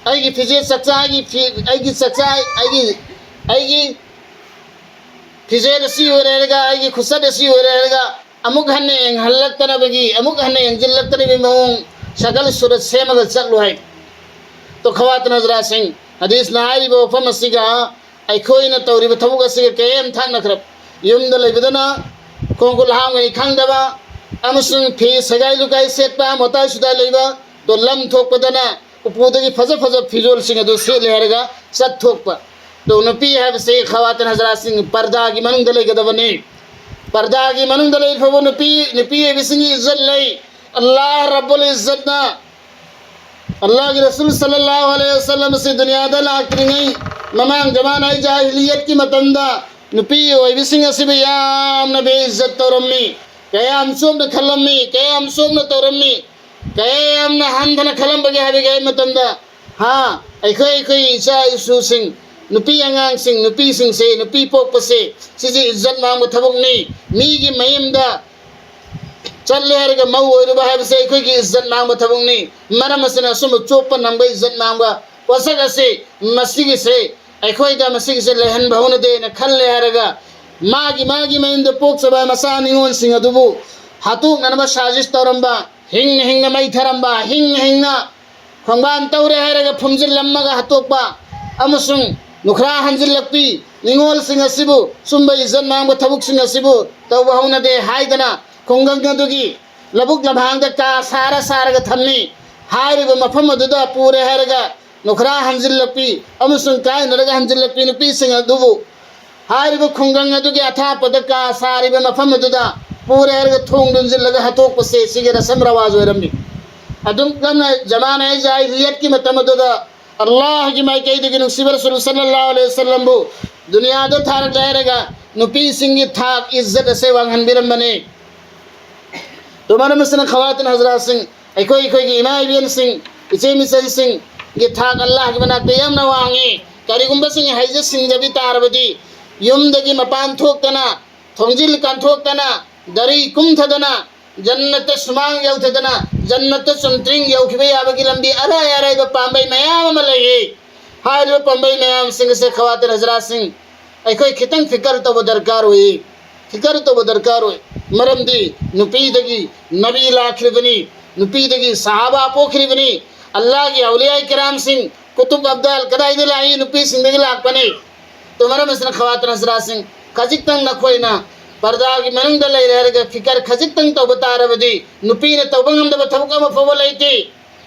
ꯑꯩꯒꯤ ꯐꯤꯖꯦꯠ ꯆꯛꯆꯥꯒꯤ ꯐꯤ, ꯑꯩꯒꯤ ꯆꯛꯆꯥ, ꯑꯩꯒꯤ, ꯑꯩꯒꯤ ꯐꯤꯖꯦꯠ ꯑꯁꯤ ꯑꯣꯏꯔꯦ ꯍꯥꯏꯔꯒ, ꯑꯩꯒꯤ ꯈꯨꯆꯠ ꯑꯁꯤ ꯑꯣꯏꯔꯦ ꯍꯥꯏꯔꯒ, ꯑꯃꯨꯛ ꯍꯟꯅ ꯌꯦꯡꯍꯜꯂꯛꯇꯅꯕꯒꯤ, ꯑꯃꯨꯛ ꯍꯟꯅ ꯌꯦꯡꯁꯤꯜꯂꯛꯇꯅꯕꯒꯤ ꯃꯑꯣꯡ ꯁꯀꯜ ꯁꯨꯔꯠ ꯁꯦꯝꯃꯒ ꯆꯠꯂꯨ ꯍꯥꯏ꯫ ꯇꯣ ꯈꯋꯥꯇꯤꯟ ꯍꯖꯔꯥꯠꯁꯤꯡ, ꯍꯗꯤꯁꯅ ꯍꯥꯏꯔꯤꯕ ꯋꯥꯐꯝ ꯑꯁꯤꯒ ꯑꯩꯈꯣꯏꯅ ꯇꯧꯔꯤꯕ ꯊꯕꯛ ꯑꯁꯤꯒ ꯀꯌꯥꯝ ꯊꯥꯡꯅꯈ꯭ꯔꯕ? ꯌꯨꯝꯗ ꯂꯩꯕꯗꯅ ꯈꯣꯡ ꯈꯨꯠ ꯍꯥꯝꯒꯅꯤ ꯈꯪꯗꯕ ꯑꯃꯁꯨꯡ ꯐꯤ ꯁꯦꯒꯥꯏ ꯂꯨꯒꯥꯏ ꯁꯦꯠꯄ, ꯃꯣꯇꯥꯏ ꯁꯨꯗꯥꯏ ꯂꯩꯕ, ꯇꯣ ꯂꯝ ꯊꯣꯛꯄꯗꯅ ꯎꯄꯨꯗꯒꯤ ꯐꯖ ꯐꯖ ꯐꯤꯖꯣꯜꯁꯤꯡ ꯑꯗꯨ ꯁꯦꯠꯂꯦ ꯍꯥꯏꯔꯒ ꯆꯠꯊꯣꯛꯄ꯫ ꯇꯣ ꯅꯨꯄꯤ ꯍꯥꯏꯕꯁꯤ ꯈꯋꯥꯇꯤꯟ ꯍꯖꯔꯥꯠꯁꯤꯡ ꯄꯔꯗꯥꯒꯤ ꯃꯅꯨꯡꯗ ꯂꯩꯒꯗꯕꯅꯤ꯫ ꯄꯔꯗꯥꯒꯤ ꯃꯅꯨꯡꯗ ꯂꯩꯔꯤꯕ ꯅꯨꯄꯤ, ꯅꯨꯄꯤ ꯑꯣꯏꯕꯁꯤꯡꯒꯤ ꯏꯖꯠ ꯂꯩ꯫ ꯑꯜꯂꯥꯍ ꯔꯕꯨꯜ ꯏꯖꯠꯅ ꯑꯜꯂꯥꯍꯒꯤ ꯔꯁꯨꯜ ꯁꯜꯂꯜꯂꯥꯍꯨ ꯑꯂꯩꯍꯤ ꯋꯁꯜꯂꯝ ꯑꯁꯤ ꯗꯨꯅꯤꯌꯥꯗ ꯂꯥꯛꯇ꯭ꯔꯤꯉꯩ ꯃꯃꯥꯡ ꯖꯃꯥꯅꯥ ꯖꯥꯍꯤꯂꯤꯌꯠꯀꯤ ꯃꯇꯝꯗ ꯅꯨꯄꯤ ꯑꯣꯏꯕꯁꯤꯡ ꯑꯁꯤꯕꯨ ꯌꯥꯝꯅ ꯕꯦꯏꯖꯠ ꯇꯧꯔꯝꯃꯤ, ꯀꯌꯥꯝ ꯆꯣꯞꯅ ꯈꯜꯂꯝꯃꯤ, ꯀꯌꯥꯝ ꯆꯣꯞꯅ ꯇꯧꯔꯝꯃꯤ, ꯀꯌꯥꯝꯅ ꯍꯟꯊꯅ ꯈꯜꯂꯝꯕꯒꯦ ꯍꯥꯏꯕꯒꯤ ꯃꯇꯝꯗ, ꯍꯥ, ꯑꯩꯈꯣꯏ, ꯑꯩꯈꯣꯏ ꯏꯆꯥ ꯏꯁꯨꯁꯤꯡ, ꯅꯨꯄꯤ ꯑꯉꯥꯡꯁꯤꯡ, ꯅꯨꯄꯤꯁꯤꯡꯁꯦ, ꯅꯨꯄꯤ ꯄꯣꯛꯄꯁꯦ, ꯁꯤꯁꯦ ꯏꯖꯠ ꯃꯥꯡꯕ ꯊꯕꯛꯅꯤ꯫ ꯃꯤꯒꯤ ꯃꯌꯨꯝꯗ ꯆꯠꯂꯦ ꯍꯥꯏꯔꯒ ꯃꯧ ꯑꯣꯏꯔꯨꯕ ꯍꯥꯏꯕꯁꯦ ꯑꯩꯈꯣꯏꯒꯤ ꯏꯖꯠ ꯃꯥꯡꯕ ꯊꯕꯛꯅꯤ꯫ ꯃꯔꯝ ꯑꯁꯤꯅ ꯑꯁꯨꯝꯕ ꯆꯣꯞꯄ ꯅꯪꯕ, ꯏꯖꯠ ꯃꯥꯡꯕ ꯄꯣꯠꯁꯛ ꯑꯁꯤ, ꯃꯁꯤꯒꯤꯁꯦ ꯑꯩꯈꯣꯏꯗ, ꯃꯁꯤꯒꯤꯁꯦ ꯂꯩꯍꯟꯕ ꯍꯧꯅꯗꯦꯅ ꯈꯜꯂꯦ ꯍꯥꯏꯔꯒ, ꯃꯥꯒꯤ, ꯃꯥꯒꯤ ꯃꯌꯨꯝꯗ ꯄꯣꯛꯆꯕ ꯃꯆꯥ ꯅꯤꯉꯣꯜꯁꯤꯡ ꯑꯗꯨꯕꯨ ꯍꯥꯠꯇꯣꯛꯅꯅꯕ ꯁꯥꯖꯤꯁ ꯇꯧꯔꯝꯕ, ꯍꯤꯡꯅ ꯍꯤꯡꯅ ꯃꯩ ꯊꯥꯔꯝꯕ, ꯍꯤꯡꯅ ꯍꯤꯡꯅ ꯈꯣꯡꯕꯥꯟ ꯇꯧꯔꯦ ꯍꯥꯏꯔꯒ ꯐꯨꯝꯖꯤꯜꯂꯝꯃꯒ ꯍꯥꯠꯇꯣꯛꯄ ꯑꯃꯁꯨꯡ ꯅꯨꯈ꯭ꯔꯥ ꯍꯟꯖꯤꯜꯂꯛꯄꯤ, ꯅꯤꯉꯣꯜꯁꯤꯡ ꯑꯁꯤꯕꯨ ꯁꯨꯝꯕ ꯏꯖꯠ ꯃꯥꯡꯕ ꯊꯕꯛꯁꯤꯡ ꯑꯁꯤꯕꯨ ꯇꯧꯕ ꯍꯧꯅꯗꯦ ꯍꯥꯏꯗꯅ ꯈꯨꯡꯒꯪ ꯑꯗꯨꯒꯤ ꯂꯧꯕꯨꯛ ꯂꯝꯍꯥꯡꯗ ꯀꯥ ꯁꯥꯔ ꯁꯥꯔꯒ ꯊꯝꯃꯤ꯫ ꯍꯥꯏꯔꯤꯕ ꯃꯐꯝ ꯑꯗꯨꯗ ꯄꯨꯔꯦ ꯍꯥꯏꯔꯒ ꯅꯨꯈ꯭ꯔꯥ ꯍꯟꯖꯤꯜꯂꯛꯄꯤ ꯑꯃꯁꯨꯡ ꯀꯥꯏꯅꯔꯒ ꯍꯟꯖꯤꯜꯂꯛꯄꯤ ꯅꯨꯄꯤꯁꯤꯡ ꯑꯗꯨꯕꯨ ꯍꯥꯏꯔꯤꯕ ꯈꯨꯡꯒꯪ ꯑꯗꯨꯒꯤ ꯑꯊꯥꯞꯄꯗ ꯀꯥ ꯁꯥꯔꯤꯕ ꯃꯐꯝ ꯑꯗꯨꯗ ꯄꯨꯔꯦ ꯍꯥꯏꯔꯒ ꯊꯣꯡ ꯂꯣꯟꯁꯤꯜꯂꯒ ꯍꯥꯠꯇꯣꯛꯄꯁꯦ ꯁꯤꯒꯤ ꯔꯁꯝ ꯔꯋꯥꯖ ꯑꯣꯏꯔꯝꯃꯤ꯫ ꯑꯗꯨꯝ ꯀꯝꯅ ꯖꯃꯥꯅꯥ ꯖꯥꯍꯤꯂꯤꯌꯠꯀꯤ ꯃꯇꯝ ꯑꯗꯨꯗ ꯑꯜꯂꯥꯍꯒꯤ ꯃꯥꯏꯀꯩꯗꯒꯤ ꯅꯨꯡꯁꯤꯕ ꯔꯁꯨꯜ ꯁꯜꯂꯜꯂꯥꯍꯨ ꯑꯂꯩꯍꯤ ꯋꯁꯜꯂꯝꯕꯨ ꯗꯨꯅꯤꯌꯥꯗ ꯊꯥꯔꯛꯂꯦ ꯍꯥꯏꯔꯒ ꯅꯨꯄꯤꯁꯤꯡꯒꯤ ꯊꯥꯛ ꯏꯖꯠ ꯑꯁꯦ ꯋꯥꯡꯍꯟꯕꯤꯔꯝꯕꯅꯤ꯫ ꯇꯣꯃꯥꯅ ꯃꯁꯤꯅ ꯈꯋꯥꯇꯤꯟ ꯍꯖꯔꯥꯠꯁꯤꯡ, ꯑꯩꯈꯣꯏ, ꯑꯩꯈꯣꯏꯒꯤ ꯏꯃꯥ ꯏꯕꯦꯟꯁꯤꯡ, ꯏꯆꯦ ꯃꯤꯆꯟꯁꯤꯡꯒꯤ ꯊꯥꯛ ꯑꯜꯂꯥꯍꯒꯤ ꯃꯅꯥꯛꯇ ꯌꯥꯝꯅ ꯋꯥꯡꯉꯤ꯫ ꯀꯔꯤꯒꯨꯝꯕꯁꯤꯡ ꯍꯩꯖ ꯁꯤꯡꯖꯕꯤ ꯇꯥꯔꯕꯗꯤ, ꯌꯨꯝꯗꯒꯤ ꯃꯄꯥꯟ ꯊꯣꯛꯇꯅ, ꯊꯣꯡꯖꯤꯜ ꯀꯥꯟꯊꯣꯛꯇꯅ, ꯒꯥꯔꯤ ꯀꯨꯝꯊꯗꯅ, ꯖꯟꯅꯠꯇ ꯁꯨꯃꯥꯡ ꯌꯧꯊꯗꯅ, ꯖꯟꯅꯠꯇ ꯆꯨꯝꯇ꯭ꯔꯤꯡ ꯌꯧꯈꯤꯕ ꯌꯥꯕꯒꯤ ꯂꯝꯕꯤ ꯑꯔꯥꯏ ꯑꯔꯥꯏꯕ ꯄꯥꯝꯕꯩ ꯃꯌꯥꯝ ꯑꯃ ꯂꯩꯌꯦ꯫ ꯍꯥꯏꯔꯤꯕ ꯄꯥꯝꯕꯩ ꯃꯌꯥꯝꯁꯤꯡ ꯑꯁꯦ ꯈꯋꯥꯇꯤꯟ ꯍꯖꯔꯥꯠꯁꯤꯡ, ꯑꯩꯈꯣꯏ ꯈꯤꯇꯪ ꯐꯤꯀꯔ ꯇꯧꯕ ꯗꯔꯀꯥꯔ ꯑꯣꯏ꯫ ꯐꯤꯀꯔ ꯇꯧꯕ ꯗꯔꯀꯥꯔ ꯑꯣꯏ꯫ ꯃꯔꯝꯗꯤ ꯅꯨꯄꯤꯗꯒꯤ ꯅꯕꯤ ꯂꯥꯛꯈ꯭ꯔꯤꯕꯅꯤ, ꯅꯨꯄꯤꯗꯒꯤ ꯁꯍꯥꯕꯥ ꯄꯣꯛꯈ꯭ꯔꯤꯕꯅꯤ, ꯑꯜꯂꯥꯍꯒꯤ ꯑꯧꯂꯤꯌꯥ ꯀꯤꯔꯥꯝꯁꯤꯡ, ꯀꯨꯇꯨꯕ ꯑꯕꯗꯥꯜ ꯀꯗꯥꯏꯗ ꯂꯥꯛꯏ? ꯅꯨꯄꯤꯁꯤꯡꯗꯒꯤ ꯂꯥꯛꯄꯅꯤ꯫ ꯑꯗꯨ ꯃꯔꯝ ꯑꯁꯤꯅ ꯈꯋꯥꯇꯤꯟ ꯍꯖꯔꯥꯠꯁꯤꯡ, ꯈꯖꯤꯛꯇꯪ ꯅꯈꯣꯏꯅ ꯄꯔꯗꯥꯒꯤ ꯃꯅꯨꯡꯗ ꯂꯩꯔꯦ ꯍꯥꯏꯔꯒ ꯐꯤꯀꯔ ꯈꯖꯤꯛꯇꯪ ꯇꯧꯕ ꯇꯥꯔꯕꯗꯤ, ꯅꯨꯄꯤꯅ ꯇꯧꯕ ꯉꯝꯗꯕ ꯊꯕꯛ ꯑꯃ ꯐꯥꯎꯕ ꯂꯩꯇꯦ꯫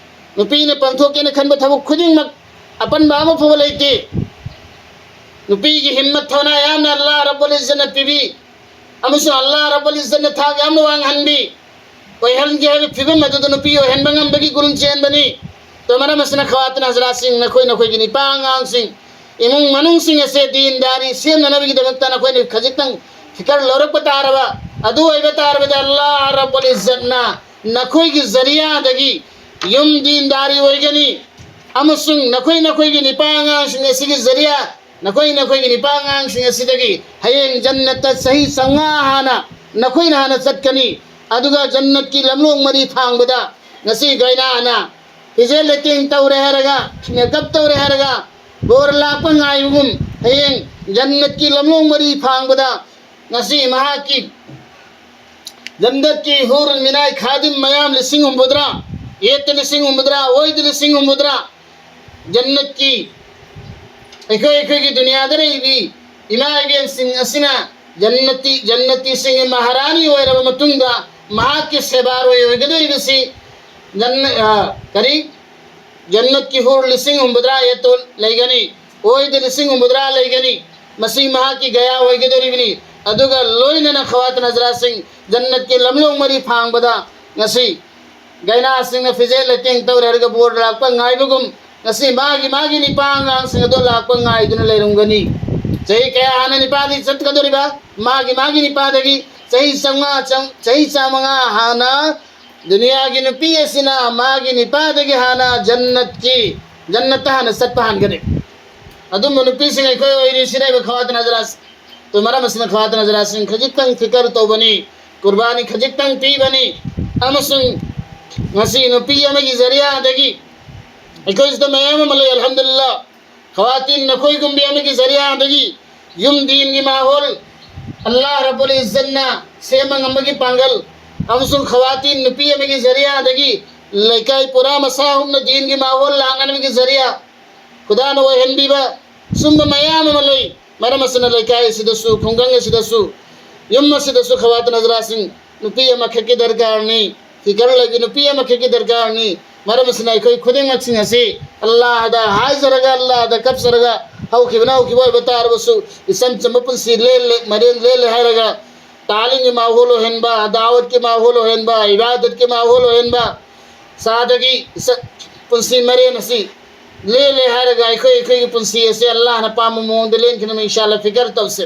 ꯅꯨꯄꯤꯅ ꯄꯥꯡꯊꯣꯛꯀꯦꯅ ꯈꯟꯕ ꯊꯕꯛ ꯈꯨꯗꯤꯡꯃꯛ ꯑꯄꯟꯕ ꯑꯃ ꯐꯥꯎꯕ ꯂꯩꯇꯦ꯫ ꯅꯨꯄꯤꯒꯤ ꯍꯤꯝꯃꯠ ꯊꯧꯅꯥ ꯌꯥꯝꯅ ꯑꯜꯂꯥꯍ ꯔꯕꯨꯜ ꯏꯖꯠꯅ ꯄꯤꯕꯤ, ꯑꯃꯁꯨꯡ ꯑꯜꯂꯥꯍ ꯔꯕꯨꯜ ꯏꯖꯠꯅ ꯊꯥꯛ ꯌꯥꯝꯅ ꯋꯥꯡꯍꯟꯕꯤ ꯑꯣꯏꯍꯟꯒꯦ ꯍꯥꯏꯕ ꯐꯤꯕꯝ ꯑꯗꯨꯗ ꯅꯨꯄꯤ ꯑꯣꯏꯍꯟꯕ ꯉꯝꯕꯒꯤ ꯒꯨꯟ ꯆꯦꯟꯕꯅꯤ꯫ ꯑꯗꯨ ꯃꯔꯝ ꯑꯁꯤꯅ ꯈꯋꯥꯇꯤꯟ ꯍꯖꯔꯥꯠꯁꯤꯡ, ꯅꯈꯣꯏ ꯅꯈꯣꯏꯒꯤ ꯅꯤꯄꯥ ꯑꯉꯥꯡꯁꯤꯡ, ꯏꯃꯨꯡ ꯃꯅꯨꯡꯁꯤꯡ ꯑꯁꯦ ꯗꯤꯟꯗꯥꯔꯤ ꯁꯦꯝꯅꯅꯕꯒꯤꯗꯃꯛꯇ ꯅꯈꯣꯏꯅ ꯈꯖꯤꯛꯇꯪ ꯐꯤꯀꯔ ꯂꯧꯔꯛꯄ ꯇꯥꯔꯕ, ꯑꯗꯨ ꯑꯣꯏꯕ ꯇꯥꯔꯕꯗꯤ ꯑꯜꯂꯥꯍ ꯔꯕꯨꯜ ꯏꯖꯠꯅ ꯅꯈꯣꯏꯒꯤ ꯖꯔꯤꯌꯥꯗꯒꯤ ꯌꯨꯝ ꯗꯤꯟꯗꯥꯔꯤ ꯑꯣꯏꯒꯅꯤ꯫ ꯑꯃꯁꯨꯡ ꯅꯈꯣꯏ ꯅꯈꯣꯏꯒꯤ ꯅꯤꯄꯥ ꯑꯉꯥꯡꯁꯤꯡ ꯑꯁꯤꯒꯤ ꯖꯔꯤꯌꯥ, ꯅꯈꯣꯏ ꯅꯈꯣꯏꯒꯤ ꯅꯤꯄꯥ ꯑꯉꯥꯡꯁꯤꯡ ꯑꯁꯤꯗꯒꯤ ꯍꯌꯦꯡ ꯖꯟꯅꯠꯇ ꯆꯍꯤ ꯆꯥꯝꯃꯉꯥ ꯍꯥꯟꯅ ꯅꯈꯣꯏꯅ ꯍꯥꯟꯅ ꯆꯠꯀꯅꯤ꯫ ꯑꯗꯨꯒ ꯖꯟꯅꯠꯀꯤ ꯂꯝꯂꯣꯡ ꯃꯔꯤ ꯐꯥꯡꯕꯗ ꯉꯁꯤ ꯒꯥꯏꯅꯥꯅ ꯐꯤꯖꯦꯠ ꯂꯩꯇꯦꯡ ꯇꯧꯔꯦ ꯍꯥꯏꯔꯒ, ꯃꯦꯀꯞ ꯇꯧꯔꯦ ꯍꯥꯏꯔꯒ, ꯕꯣꯔ ꯂꯥꯛꯄ ꯉꯥꯏꯕꯒꯨꯝ, ꯍꯌꯦꯡ ꯖꯟꯅꯠꯀꯤ ꯂꯝꯂꯣꯡ ꯃꯔꯤ ꯐꯥꯡꯕꯗ ꯉꯁꯤ ꯃꯍꯥꯛꯀꯤ ꯖꯟꯅꯠꯀꯤ ꯍꯨꯔꯨꯜ ꯃꯤꯅꯥꯏ ꯈꯥꯗꯤꯝ ꯃꯌꯥꯝ ꯂꯤꯁꯤꯡ ꯍꯨꯝꯐꯨꯇꯔꯥ, ꯌꯦꯠꯇ ꯂꯤꯁꯤꯡ ꯍꯨꯝꯐꯨꯇꯔꯥ, ꯑꯣꯏꯗ ꯂꯤꯁꯤꯡ ꯍꯨꯝꯐꯨꯇꯔꯥ, ꯖꯟꯅꯠꯀꯤ ꯑꯩꯈꯣꯏ ꯑꯩꯈꯣꯏꯒꯤ ꯗꯨꯅꯤꯌꯥꯗ ꯂꯩꯔꯤꯕꯤ ꯏꯃꯥ ꯏꯕꯦꯟꯁꯤꯡ ꯑꯁꯤꯅ ꯖꯟꯅꯇꯤ, ꯖꯟꯅꯇꯤꯁꯤꯡꯒꯤ ꯃꯍꯥꯔꯥꯅꯤ ꯑꯣꯏꯔꯕ ꯃꯇꯨꯡꯗ ꯃꯍꯥꯛꯀꯤ ꯁꯦꯕꯥꯔꯣꯏ ꯑꯣꯏꯒꯗꯧꯔꯤꯕꯁꯤ ꯖꯟꯅ-, ꯑ, ꯀꯔꯤ? ꯖꯟꯅꯠꯀꯤ ꯍꯨꯔ ꯂꯤꯁꯤꯡ ꯍꯨꯝꯐꯨꯇꯔꯥ ꯌꯦꯠꯇꯨ ꯂꯩꯒꯅꯤ, ꯑꯣꯏꯗ ꯂꯤꯁꯤꯡ ꯍꯨꯝꯐꯨꯇꯔꯥ ꯂꯩꯒꯅꯤ꯫ ꯃꯁꯤ ꯃꯍꯥꯛꯀꯤ ꯒꯌꯥ ꯑꯣꯏꯒꯗꯧꯔꯤꯕꯅꯤ꯫ ꯑꯗꯨꯒ ꯂꯣꯏꯅꯅ ꯈꯋꯥꯇꯤꯟ ꯍꯖꯔꯥꯠꯁꯤꯡ, ꯖꯟꯅꯠꯀꯤ ꯂꯝꯂꯣꯡ ꯃꯔꯤ ꯐꯥꯡꯕꯗ ꯉꯁꯤ ꯒꯥꯏꯅꯥꯁꯤꯡꯅ ꯐꯤꯖꯦꯠ ꯂꯩꯇꯦꯡ ꯇꯧꯔꯦ ꯍꯥꯏꯔꯒ ꯕꯣꯔ ꯂꯥꯛꯄ ꯉꯥꯏꯕꯒꯨꯝ, ꯉꯁꯤ ꯃꯥꯒꯤ ꯃꯥꯒꯤ ꯅꯤꯄꯥ ꯑꯉꯥꯡꯁꯤꯡ ꯑꯗꯣ ꯂꯥꯛꯄ ꯉꯥꯏꯗꯨꯅ ꯂꯩꯔꯝꯒꯅꯤ꯫ ꯆꯍꯤ ꯀꯌꯥ ꯍꯥꯟꯅ ꯅꯤꯄꯥꯗꯤ ꯆꯠꯀꯗꯧꯔꯤꯕ? ꯃꯥꯒꯤ ꯃꯥꯒꯤ ꯅꯤꯄꯥꯗꯒꯤ ꯆꯍꯤ ꯆꯥꯝꯃꯉꯥ, ꯆꯪ-, ꯆꯍꯤ ꯆꯥꯝꯃꯉꯥ ꯍꯥꯟꯅ ꯗꯨꯅꯤꯌꯥꯒꯤ ꯅꯨꯄꯤ ꯑꯁꯤꯅ ꯃꯥꯒꯤ ꯅꯤꯄꯥꯗꯒꯤ ꯍꯥꯟꯅ ꯖꯟꯅꯠꯀꯤ, ꯖꯟꯅꯠꯇ ꯍꯥꯟꯅ ꯆꯠꯄ ꯍꯥꯟꯒꯅꯤ꯫ ꯑꯗꯨꯝꯕ ꯅꯨꯄꯤꯁꯤꯡ ꯑꯩꯈꯣꯏ ꯑꯣꯏꯔꯤꯁꯤꯅꯦꯕ ꯈꯋꯥꯇꯤꯟ ꯍꯖꯔꯥꯠ꯫ ꯑꯗꯨ ꯃꯔꯝ ꯑꯁꯤꯅ ꯈꯋꯥꯇꯤꯟ ꯍꯖꯔꯥꯠꯁꯤꯡ ꯈꯖꯤꯛꯇꯪ ꯐꯤꯀꯔ ꯇꯧꯕꯅꯤ, ꯀꯨꯔꯕꯥꯅꯤ ꯈꯖꯤꯛꯇꯪ ꯄꯤꯕꯅꯤ, ꯑꯃꯁꯨꯡ ꯉꯁꯤ ꯅꯨꯄꯤ ꯑꯃꯒꯤ ꯖꯔꯤꯌꯥꯗꯒꯤ ꯑꯩꯈꯣꯏꯁꯤꯗ ꯃꯌꯥꯝ ꯑꯃ ꯂꯩ, ꯑꯜꯍꯝꯗꯨꯂꯤꯜꯂꯥ꯫ ꯈꯋꯥꯇꯤꯟ ꯅꯈꯣꯏꯒꯨꯝꯕꯤ ꯑꯃꯒꯤ ꯖꯔꯤꯌꯥꯗꯒꯤ ꯌꯨꯝ ꯗꯤꯟꯒꯤ ꯃꯥꯍꯣꯜ, ꯑꯜꯂꯥꯍ ꯔꯕꯨꯜ ꯏꯖꯠꯅ ꯁꯦꯝꯕ ꯉꯝꯕꯒꯤ ꯄꯥꯡꯒꯜ, ꯑꯃꯁꯨꯡ ꯈꯋꯥꯇꯤꯟ ꯅꯨꯄꯤ ꯑꯃꯒꯤ ꯖꯔꯤꯌꯥꯗꯒꯤ ꯂꯩꯀꯥꯏ ꯄꯨꯔꯥ ꯃꯁꯥ ꯍꯨꯝꯅ ꯗꯤꯟꯒꯤ ꯃꯥꯍꯣꯜ ꯂꯥꯡꯍꯟꯕꯒꯤ ꯖꯔꯤꯌꯥ ꯈꯨꯗꯥꯅ ꯑꯣꯏꯍꯟꯕꯤꯕ ꯁꯨꯝꯕ ꯃꯌꯥꯝ ꯑꯃ ꯂꯩ꯫ ꯃꯔꯝ ꯑꯁꯤꯅ ꯂꯩꯀꯥꯏ ꯑꯁꯤꯗꯁꯨ, ꯈꯨꯡꯒꯪ ꯑꯁꯤꯗꯁꯨ, ꯌꯨꯝ ꯑꯁꯤꯗꯁꯨ ꯈꯋꯥꯇꯤꯟ ꯍꯖꯔꯥꯠꯁꯤꯡ ꯅꯨꯄꯤ ꯑꯃꯈꯛꯀꯤ ꯗꯔꯀꯥꯔꯅꯤ, ꯐꯤꯀꯔ ꯂꯩꯕꯤ ꯅꯨꯄꯤ ꯑꯃꯈꯛꯀꯤ ꯗꯔꯀꯥꯔꯅꯤ꯫ ꯃꯔꯝ ꯑꯁꯤꯅ ꯑꯩꯈꯣꯏ ꯈꯨꯗꯤꯡꯃꯛꯁꯤꯡ ꯑꯁꯤ ꯑꯜꯂꯥꯍꯗ ꯍꯥꯏꯖꯔꯒ, ꯑꯜꯂꯥꯍꯗ ꯀꯞꯆꯔꯒ, ꯍꯧꯈꯤꯕꯅ ꯍꯧꯈꯤꯕ ꯑꯣꯏꯕ ꯇꯥꯔꯕꯁꯨ, ꯏꯆꯝ ꯆꯝꯕ ꯄꯨꯟꯁꯤ ꯂꯦꯜꯂꯦ, ꯃꯔꯦꯟ ꯂꯦꯜꯂꯦ ꯍꯥꯏꯔꯒ, ꯇꯥꯂꯤꯝꯒꯤ ꯃꯥꯍꯣꯜ ꯑꯣꯏꯍꯟꯕ, ꯗꯥꯋꯠꯀꯤ ꯃꯥꯍꯣꯜ ꯑꯣꯏꯍꯟꯕ, ꯏꯕꯥꯗꯠꯀꯤ ꯃꯥꯍꯣꯜ ꯑꯣꯏꯍꯟꯕ, ꯆꯥꯗꯒꯤ ꯏꯆꯠ-, ꯄꯨꯟꯁꯤ ꯃꯔꯦꯟ ꯑꯁꯤ ꯂꯦꯜꯂꯦ ꯍꯥꯏꯔꯒ ꯑꯩꯈꯣꯏ ꯑꯩꯈꯣꯏꯒꯤ ꯄꯨꯟꯁꯤ ꯑꯁꯤ ꯑꯜꯂꯥꯍꯅ ꯄꯥꯝꯕ ꯃꯑꯣꯡꯗ ꯂꯦꯟꯈꯤꯅꯕ ꯏꯟꯁꯥ ꯑꯜꯂꯥꯍ ꯐꯤꯀꯔ ꯇꯧꯁꯦ꯫